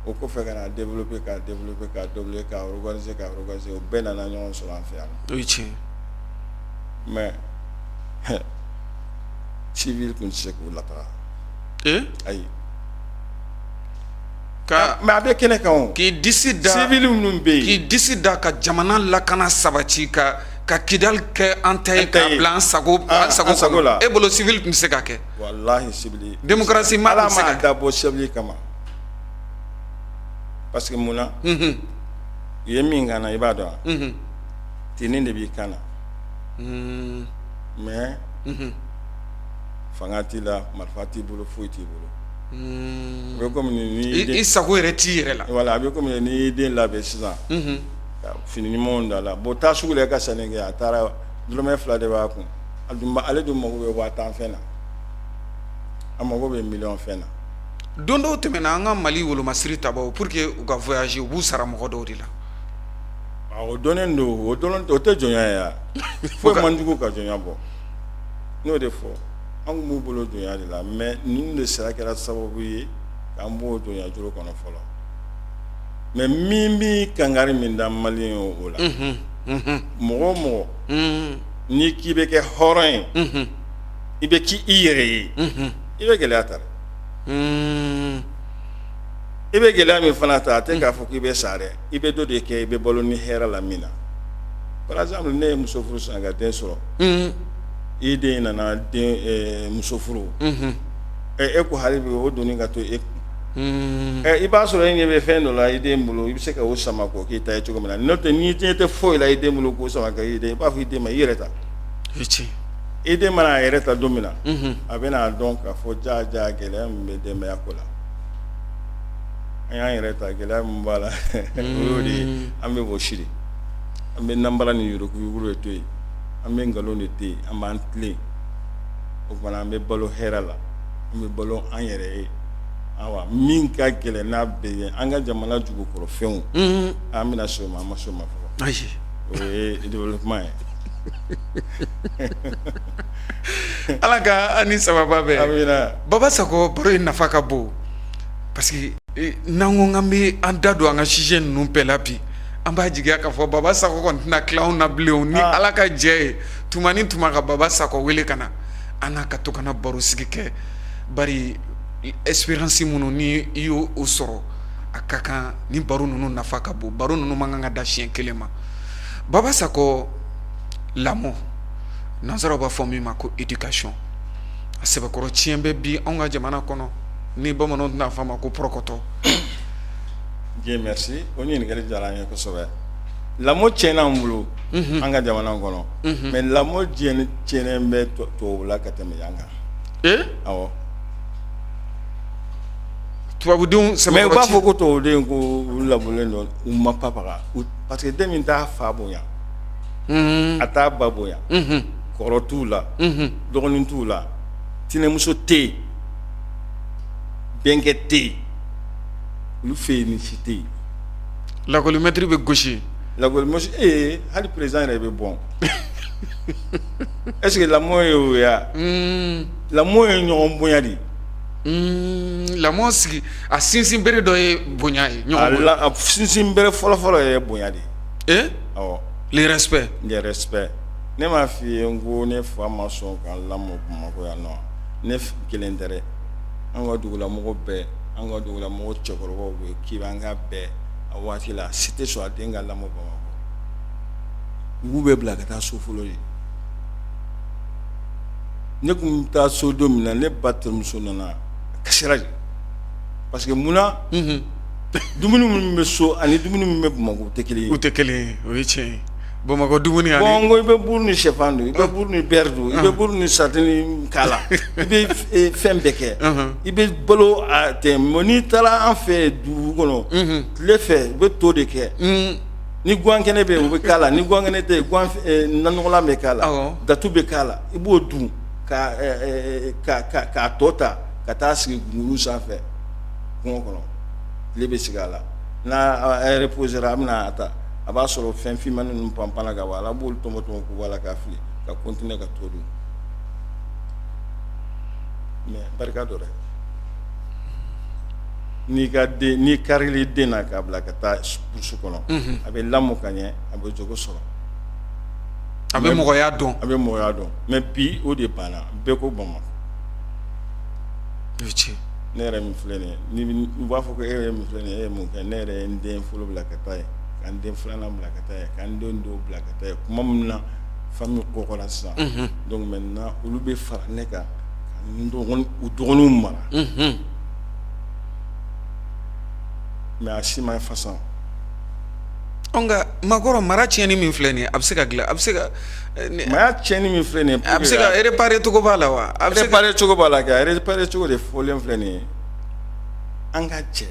o kɔfɛ ka na développer, ka développer, ka développer, ka organiser, ka organiser, o bɛɛ nana ɲɔgɔn sɔrɔ an fɛ yan. O ye tiɲɛ. Mais civil tun tɛ se k'u lataga. Ayi. Ka mais a bɛ kɛnɛ kan o. K'i disi da. Civil minnu bɛ yen. K'i disi da ka jamana lakana sabati, ka Kidali kɛ an ta ye, k'a bila an sago an sago la. E bolo civil tun tɛ se ka kɛ? Walahi, civil. Démocratie ma Ala m'a dabɔ civil kama. Parce que mun na? U ye min k'an na, i b'a dɔn wa? Tenue de b'i kan na. Mais fanga t'i la, marifa t'i bolo, foyi t'i bolo. A bɛ komi ni i sago yɛrɛ t'i yɛrɛ la. Voilà, a bɛ komi n'i y'i den labɛn sisan, ka fini ɲumanw d'a la, bon taa sugu la i ka sanni kɛ, a taara, dɔrɔmɛ 2 de b'a kun. Ale dun mago bɛ 10 000 fɛn na, a mago bɛ miliyɔn fɛn na. Don dɔw tɛmɛna, an ka Mali wolomasiri tabaw, pour que u ka voyager, u b'u sara mɔgɔ dɔw de la. O dɔnnen don, o o tɛ jɔnya ye wa? Foyi man jugu ka jɔnya bɔ. N'o de fɔ, an tun b'u bolo jɔnya de la, mais ninnu de sira kɛra sababu ye k'an b'o jɔnya juru kɔnɔ fɔlɔ. Mais min bɛ kangari min da Malien ye o la, mɔgɔ o mɔgɔ n'i k'i bɛ kɛ hɔrɔn ye, i bɛ k'i yɛrɛ ye, i bɛ gɛlɛya ta dɛ. I bɛ gɛlɛya min fana ta, a tɛ k'a fɔ k'i bɛ sa dɛ, i bɛ dɔ de kɛ, i bɛ balo ni hɛrɛ la min na. Par exemple, ne ye muso furu sisan ka den sɔrɔ, i den nana den muso furu, e ko hali bi o doni ka to e kun. I b'a sɔrɔ e ɲɛ bɛ fɛn dɔ la i den bolo, i bɛ se ka o sama k'o k'i ta ye cogo min na. N'o tɛ, n'i ɲɛ tɛ foyi la i den bolo k'o sama ka i den, i b'a fɔ i den ma i yɛrɛ ta. I den mana a yɛrɛ ta don min na, a bɛna a dɔn k'a fɔ ja ja gɛlɛya min bɛ denbaya ko la. An y'an yɛrɛ ta, gɛlɛya min b'a la, o y'o de ye. An bɛ wɔsi de, an bɛ nanbara ni yuruguyurugu de to yen, an bɛ nkalon de to yen, an b'an tilen. O fana, an bɛ balo hɛrɛ la, an bɛ balo an yɛrɛ ye. Awa, min ka gɛlɛn n'a bɛɛ ye, an ka jamana jugukɔrɔfɛnw, an bɛna se o ma, an ma se o ma fɔlɔ. Ayi. O ye développement ye. Ala ka an ni sababa bɛn. Amina. Baba Sakɔ, baro in nafa ka bon, parce que n'an ko k'an bɛ an da don an ka sujet ninnu bɛɛ la bi, an b'a jigiya k'a fɔ Baba Sakɔ kɔni tɛna tila anw na bilen. Ni Ala ka jɛ ye, tuma ni tuma ka Baba Sakɔ wele ka na, an n'a ka to ka na baro sigi kɛ, bari expérience minnu ni i y'o sɔrɔ, a ka kan ni baro ninnu nafa ka bon. Baro ninnu man kan ka da siɲɛ kelen ma. Baba Sakɔ, lamɔ, nansaraw b'a fɔ min ma ko éducation, a sɛbɛkɔrɔ tiɲɛ bɛ bi anw ka jamana kɔnɔ, ni bamananw tɛna fɔ a ma ko pɔrɔkɔtɔ. Dieu merci, o ɲininkali diyara an ye kosɛbɛ. Lamɔ tiɲɛna an bolo, an ka jamana kɔnɔ, mais lamɔ tiɲɛnen bɛ tubabula ka tɛmɛ yan kan. Awɔ. Tubabudenw. Mais u b'a fɔ ko tubabuden ko u lamɔlen don, u ma papaga, parce que den min t'a fa bonya, a t'a ba bonya, kɔrɔ t'u la, dɔgɔnin t'u la, tɛnɛmuso tɛ yen, bɛnkɛ tɛ yen, olu fɛ yen nin si tɛ yen. Lakɔlimɛtiri bɛ gosi. Lakɔlimɛtiri, ee, hali président yɛrɛ bɛ bɔn. Est-ce que lamɔ ye o ye wa? Lamɔ ye ɲɔgɔn bonya de ye. Lamɔ sigi a sinsin bere dɔ ye bonya ye, ɲɔgɔn bonya. A sinsin bere fɔlɔfɔlɔ ye bonya de ye. Awɔ. Le respect. Le respect. Ne m'a f'i ye n ko ne fa ma sɔn ka n lamɔ Bamakɔ yan nɔ. Ne kelen tɛ dɛ, an ka dugulamɔgɔ bɛɛ, an ka dugulamɔgɔ cɛkɔrɔbaw bɛ k'i b'an ka bɛɛ a waati la, si tɛ sɔn a den ka lamɔ Bamakɔ. U b'u bɛɛ bila ka taa so fɔlɔ ye. Ne tun bɛ taa so don min na, ne ba terimuso nana, a kasira de, parce que munna? Dumuni minnu bɛ so ani dumuni min bɛ Bamakɔ, u tɛ kelen ye. U tɛ kelen ye, o ye tiɲɛ ye. Bamakɔ dumuni ani bon ko i bɛ buru ni sɛfan dun, i bɛ buru ni beurre dun, i bɛ buru ni sardine k'a la, i bɛ fɛn bɛɛ kɛ, i bɛ balo a ten. Mais n'i taara an fɛ dugu kɔnɔ, tile fɛ u bɛ to de kɛ. Ni gan kɛnɛ bɛ yen, o bɛ k'a la. Ni gan kɛnɛ tɛ yen, nanɔgɔlan bɛ k'a la, datu bɛ k'a la. I b'o dun k'a tɔ ta ka taa sigi gunguru sanfɛ kungo kɔnɔ. Tile bɛ sigi a la, n'a reposera, a bɛna a ta, a b'a sɔrɔ fɛn finman ninnu panpanna ka bɔ a la. A b'olu tɔmɔ tɔmɔ k'u bɔ a la k'a fili, ka continuer ka to dun. Mais barika dɔ dɛ, n'i ka den, n'i karili den na k'a bila ka taa brousse kɔnɔ, a bɛ lamɔ ka ɲɛ, a bɛ jogo sɔrɔ, a bɛ mɔgɔya dɔn. A bɛ mɔgɔya dɔn. Mais bi, o de banna. Bɛɛ ko Bamakɔ. Ne yɛrɛ min filɛ nin ye, ni u b'a fɔ ko e yɛrɛ min filɛ nin ye, e ye mun kɛ? Ne yɛrɛ ye n den fɔlɔ bila ka taa yen, ka n den filanan bila ka taa yen, ka n den dɔw bila ka taa yen. Tuma min na famille kɔgɔra sisan, donc maintenant olu bɛ fara ne kan ka n dɔgɔnin, u dɔgɔninw mara. Mais a si ma façon. Nka makɔrɔ, mara tiɲɛni min filɛ nin ye, a bɛ se ka dilan? A bɛ se ka mara tiɲɛni min filɛ nin ye, a bɛ se ka réparer cogo b'a la wa? A bɛ se réparer cogo b'a la kɛ. Réparer cogo de fɔlen filɛ nin ye. An ka cɛ,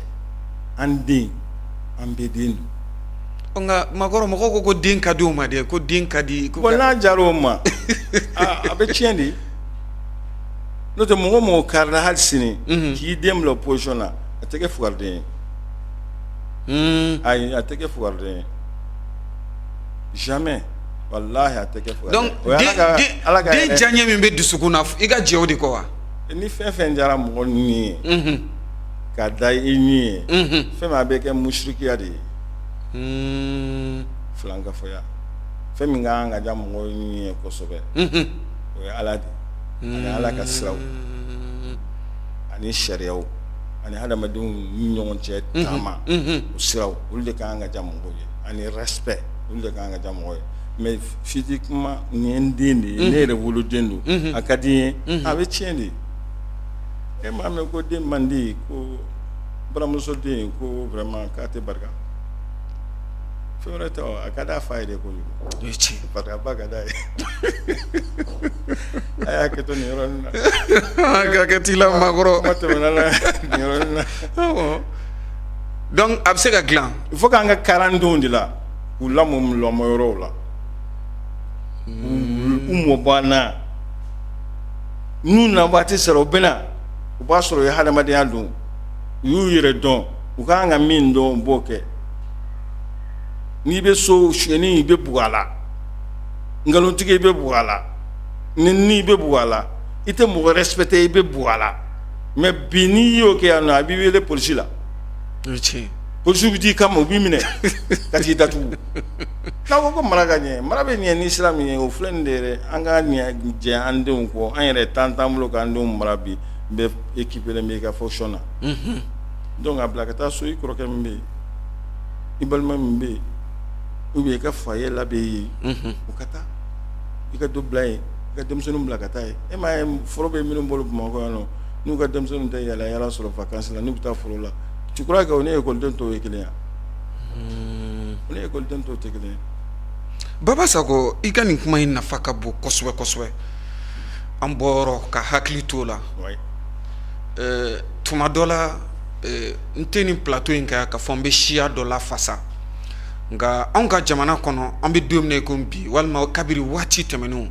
an den, an bɛɛ den don. Nka makɔrɔ, mɔgɔw ko ko den ka di o ma dɛ, ko den ka di. Bon, n'a diyara o ma, a bɛ tiɲɛ de. N'o tɛ, mɔgɔ mɔgɔ karila hali sini k'i den bila position na, a tɛ kɛ fugariden ye. Ayi, a tɛ kɛ fugariden ye, jamais. Walahi, a tɛ kɛ fugariden. Donc den diyaɲɛ min bɛ dusukun na, i ka jɛ o de kɔ wa? Ni fɛn fɛn diyara mɔgɔ ni ye ka da i ni ye, fɛn min a bɛ kɛ musirikiya de ye, filankafoya. Fɛn min ka kan ka diya mɔgɔ ni ye kosɛbɛ, o ye Ala de ye, ani Ala ka siraw, ani sariyaw, ani hadamadenw ni ɲɔgɔn cɛ taama o siraw, olu de ka kan ka diya mɔgɔw ye, ani respect, olu de ka kan ka diya mɔgɔw ye. Mais physiquement, nin ye n den de ye, ne yɛrɛ woloden don, a ka di n ye, a bɛ tiɲɛ de. E m'a mɛn ko den man di, ko baramuso den, ko vraiment k'a tɛ barika? Fɛn wɛrɛ tɛ, a ka d'a fa ye de kojugu, parce que a ba ka d'a ye. A y'a kɛ to nin yɔrɔnin na. Ka kɛ t'i la, makɔrɔ. Kuma tɛmɛna la nin yɔrɔnin na. Donc a bɛ se ka dilan. Il faut k'an ka karandenw de la k'u lamɔ lamɔ yɔrɔw la, u mɔbɔ na, n'u na waati sera, u bɛna, u b'a sɔrɔ u ye hadamadenya dɔn, u y'u yɛrɛ dɔn, u ka kan ka min dɔn, u b'o kɛ. N'i bɛ so, sonyɛni, i bɛ bugɔ a la, nkalontigɛ, i bɛ bugɔ a la, nɛnini, i bɛ bugɔ a la, i tɛ mɔgɔ respecter, i bɛ bugɔ a la. Mais bi, n'i y'o kɛ yan nɔ, a b'i wele polisi la, polisiw bɛ t'i kama, u b'i minɛ ka t'i datugu. N'a ko ko mara ka ɲɛ, mara bɛ ɲɛ ni sira min ye, o filɛ nin de ye dɛ. An ka jɛ an denw kɔ, an yɛrɛ temps t'an bolo k'an denw mara. Bi bɛɛ occupé len b'i ka fonction na. Donc a bila ka taa so, i kɔrɔkɛ min bɛ yen, i balima min bɛ yen, ou bien i ka foyer labɛn yen, u ka taa, i ka dɔ bila yen, i ka denmisɛnninw bila ka taa yen. E m'a ye, foro bɛ minnu bolo Bamakɔ yan nɔ, n'u ka denmisɛnninw tɛ yala yala sɔrɔ vacances la, n'u bɛ taa foro la, tu crois que o ni ekɔliden tɔw ye kelen ye? O ni ekɔliden tɔw tɛ kelen ye. Baba Sakɔ, i ka nin kuma in nafa ka bon kosɛbɛ kosɛbɛ. An bɔyɔrɔ, ka hakili t'o la. Tuma dɔ la, n tɛ nin plateau in kan ka fɔ n bɛ siya dɔ la fasa, nka anw ka jamana kɔnɔ, an bɛ don min na i ko bi, walima kabiri waati tɛmɛnenw,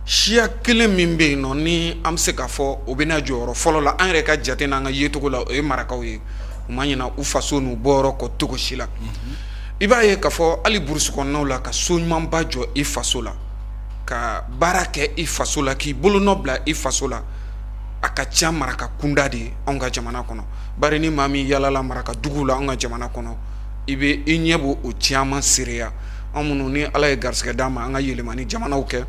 siya kelen min bɛ yen nɔ ni an bɛ se k'a fɔ o bɛna jɔyɔrɔ fɔlɔ la an yɛrɛ ka jate n'an ka yecogo la, o ye marakaw ye. U ma ɲina u faso n'u bɔyɔrɔ kɔ cogo si la. I b'a ye k'a fɔ hali burusi kɔnɔnaw la, ka so ɲumanba jɔ i faso la, ka baara kɛ i faso la, k'i bolonɔ bila i faso la, a ka ca maraka kunda de ye anw ka jamana kɔnɔ. Bari ni maa min yalala maraka dugu la anw ka jamana kɔnɔ, i bɛ i ɲɛ b'o o caman seereya. An minnu ni Ala ye garisɛgɛ d'an ma, an ka yɛlɛmani jamanaw kɛ,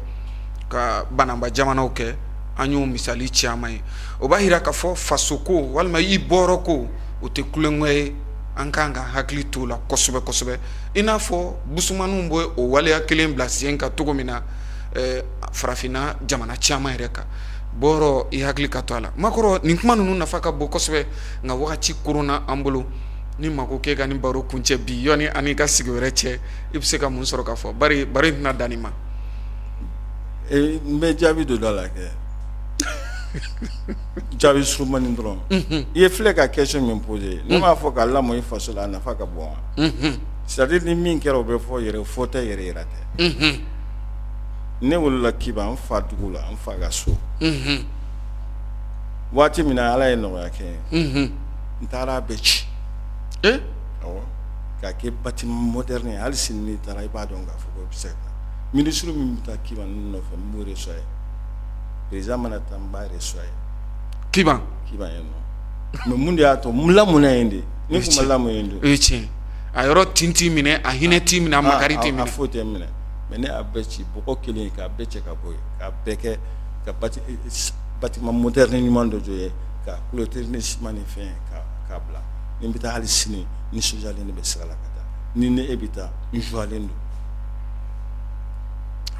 ka banamba jamanaw kɛ, an y'o misali caman ye. O b'a jira k'a fɔ fasoko walima i bɔyɔrɔ ko, o tɛ tulonkɛ ye. An ka kan ka hakili t'o la kosɛbɛ kosɛbɛ, i n'a fɔ busumaniw bɛ o waleya kelen bila sen kan cogo min na farafinna jamana caman yɛrɛ kan. Bɔyɔrɔ, i hakili ka to a la. Makɔrɔ, nin kuma ninnu nafa ka bon kosɛbɛ, nka wagati koronna an bolo. Ni maa ko k'e ka nin baro kuncɛ bi yanni an ka sigi wɛrɛ cɛ, i bɛ se ka mun sɔrɔ ka fɔ? Bari baro in tɛna dan nin ma. N bɛ jaabi dɔ da la kɛ, jaabi surumani dɔrɔn. I ye filɛ ka question min poser, ne m'a fɔ ka lamɔ i faso la, a nafa ka bon wa? C'est à dire ni min kɛra, o bɛ fɔ. Yɛrɛ fɔ tɛ, yɛrɛ yira tɛ. Ne wolola Kiba, n fa dugu la, n fa ka so. Waati min na Ala ye nɔgɔya kɛ, n taara a bɛɛ ci k'a kɛ bâtiment moderne ye. Hali sini n'i taara, i b'a dɔn k'a fɔ ko i bɛ se ka taa. Ministre min bɛ taa Kiba ninnu nɔfɛ, n b'o reçoit yen. Président mana taa, n b'a reçoit yen. Kiba? Kiba yen nɔ. Mais mun de y'a to n lamɔna yen de? Ni tun ma lamɔ yen dun? O ye tiɲɛ. A yɔrɔ tin t'i minɛ, a hinɛ t'i minɛ, a makari t'i minɛ. A foyi tɛ n minɛ. Mais ne y'a bɛɛ ci, bɔgɔ kelen, k'a bɛɛ cɛ ka bɔ yen, k'a bɛɛ kɛ ka bâtiment moderne ɲuman dɔ jɔ yen, ka clôture ni ciment ni fɛn k'a bila. Ni n bɛ taa hali sini, nisɔndiyalen de bɛ sira la ka taa. Ni ne e bɛ taa, n joilen don.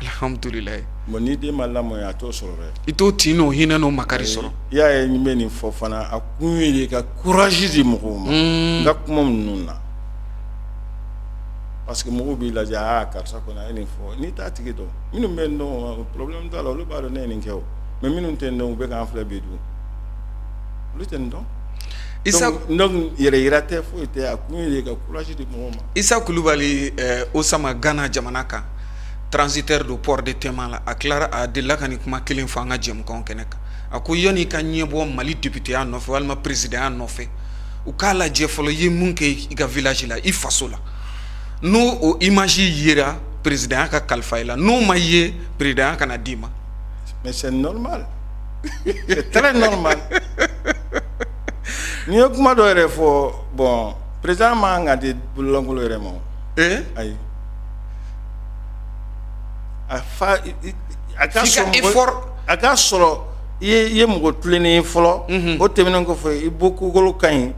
Alhamdulilayi. Bon, ni den ma lamɔ yen, a t'o sɔrɔ dɛ. I t'o tin n'o hinɛ n'o makari sɔrɔ. I y'a ye, n bɛ nin fɔ fana, a kun ye de ka courage di mɔgɔw ma n ka kuma ninnu na, parce que mɔgɔw b'i lajɛ: aa, karisa kɔni a ye nin fɔ. N'i t'a tigi dɔn, minnu bɛ n dɔn, problème t'a la, olu b'a dɔn ne ye nin kɛ. O mais minnu tɛ n dɔn, u bɛ k'an filɛ bi dun, olu tɛ nin dɔn. Isa. Donc yɛrɛ yira tɛ, foyi tɛ, a kun ye de ka courage di mɔgɔw ma. Isa Kulubali, Osama Gana jamana kan, transitaire do port de Tema la, a tilara a delila ka nin kuma kelen fɔ an ka jɛmukanw kɛnɛ kan. A ko yanni i ka ɲɛbɔ Mali députéya nɔfɛ walima présidentya nɔfɛ, u k'a lajɛ fɔlɔ i ye mun kɛ i ka village la, i faso la. N'o o image yera, présidentya ka kalifa i la. N'o ma ye, présidentya kana d'i ma. Mais c'est normal, c'est très normal. N'i ye kuma dɔ yɛrɛ fɔ, bon, président man kan ka di bololankolon yɛrɛ ma o. Ayi, a fa a ka F'i ka sɔrɔ effort. A ka sɔrɔ i ye mɔgɔ tilennen ye fɔlɔ. O tɛmɛnen kɔfɛ, i bɔkolo ka ɲi.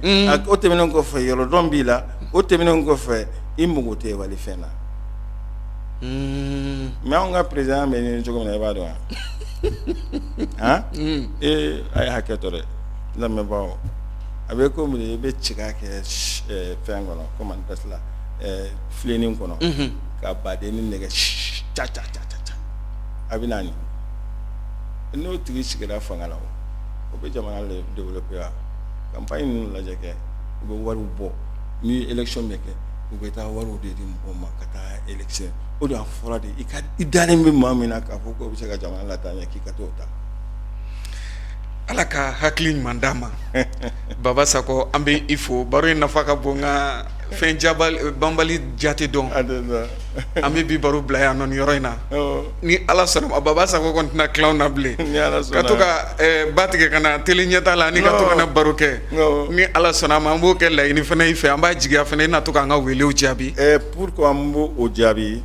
O tɛmɛnen kɔfɛ, yɔrɔdɔn b'i la. O tɛmɛnen kɔfɛ, i mago tɛ walifɛn na. Mais anw ka président bɛ ɲini cogo min na, i b'a dɔn wa? Han, ee, a ye hakɛ to dɛ, lamɛnbaaw. A bɛ komi i bɛ tiga kɛ fɛn kɔnɔ, comment on appelle cela, filenin kɔnɔ, ka baden ni nɛgɛ ca ca ca ca ca, a bɛ na nin. N'o tigi sigira fanga la, o bɛ jamana développer wa? Campagne ninnu lajɛ kɛ, u bɛ wariw bɔ. Ni élection bɛ kɛ, u bɛ taa wariw de di mɔgɔw ma ka taa élection. O de y'a fɔra de, i ka i dalen bɛ maa min na k'a fɔ k'o bɛ se ka jamana lataa ɲɛ, k'i ka t'o ta. Ala ka hakili ɲuman d'an ma. Baba Sakɔ, an bɛ i fo. Baro in nafa ka bon, nka fɛn jabali banbali jate dɔn. An bɛ bi baro bila yan nɔ nin yɔrɔ in na. Ni Ala sɔnna ma, Baba Sakɔ kɔni tɛna tila anw na bilen ka to ka ba tigɛ ka na télé ɲɛta la ani ka to ka na baro kɛ. Ni Ala sɔnna a ma, an b'o kɛ laɲini fana i fɛ. An b'a jigiya fana i na to k'an ka welew jaabi. Pourquoi n b'o o jaabi?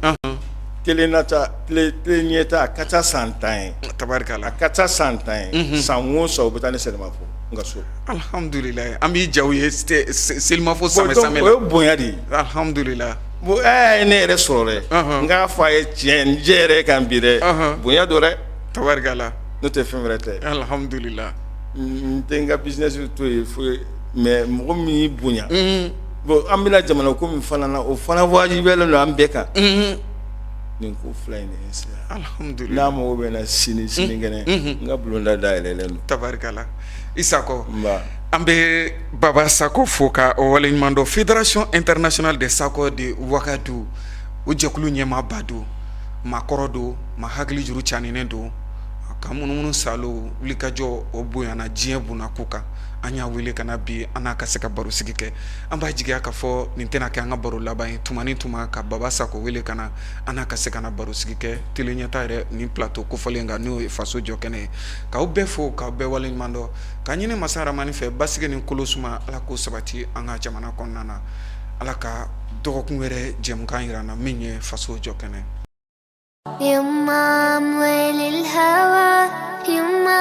Télé nata, télé ɲɛta, a ka ca san 10 ye. Tabarikala. A ka ca san 10 ye. San o san, u bɛ taa ni selimafo n ka so. Alhamdulilayi, an b'i jaw ye selimafo samɛ samɛ. O ye bonya de ye. Alhamdulilayi. Bon, ye ne yɛrɛ sɔrɔ dɛ, n k'a fɔ a ye tiɲɛ, n jɛ yɛrɛ kan bi dɛ, bonya don dɛ. Tabarikala. N'o tɛ, fɛn wɛrɛ tɛ. Alhamdulilayi. N tɛ n ka business to yen foyi, mais mɔgɔ min y'i bonya, bon, an bɛna jamana ko min fana na, o fana wajibiyalen don an bɛɛ kan. Nin ko fila in de ye sira. Alhamdulilayi. N'a mago bɛ n na sini, sinikɛnɛ, n ka bulonda dayɛlɛlen don. Tabarikala, I Sakɔ. An bɛ Baba Sakɔ fo ka o waleɲuman dɔn. Fédération internationale des Sakɔ de Wagadu, o jɛkulu ɲɛmaaba don, maakɔrɔ don, maa hakili juru caninen don, ka munumunu salo wulikajɔ o bonyana diɲɛ bunakun kan. An y'a wele ka na bi, an n'a ka se ka baro sigi kɛ. An b'a jigiya k'a fɔ nin tɛna kɛ an ka baro laban ye. Tuma ni tuma, ka Baba Sakɔ wele ka na, an n'a ka se ka na baro sigi kɛ télé ɲɛta yɛrɛ nin plateau kofɔlen kan, n'o ye Faso jɔ kɛnɛ ye. K'aw bɛɛ fo, k'aw bɛɛ waleɲuman dɔn, k'a ɲini masa Ramani fɛ, basigi ni kolo suma, Ala k'o sabati an ka jamana kɔnɔna na. Ala ka dɔgɔkun wɛrɛ jɛmukan jira an na, min ye Faso jɔ kɛnɛ. يما أموال الهوى يما.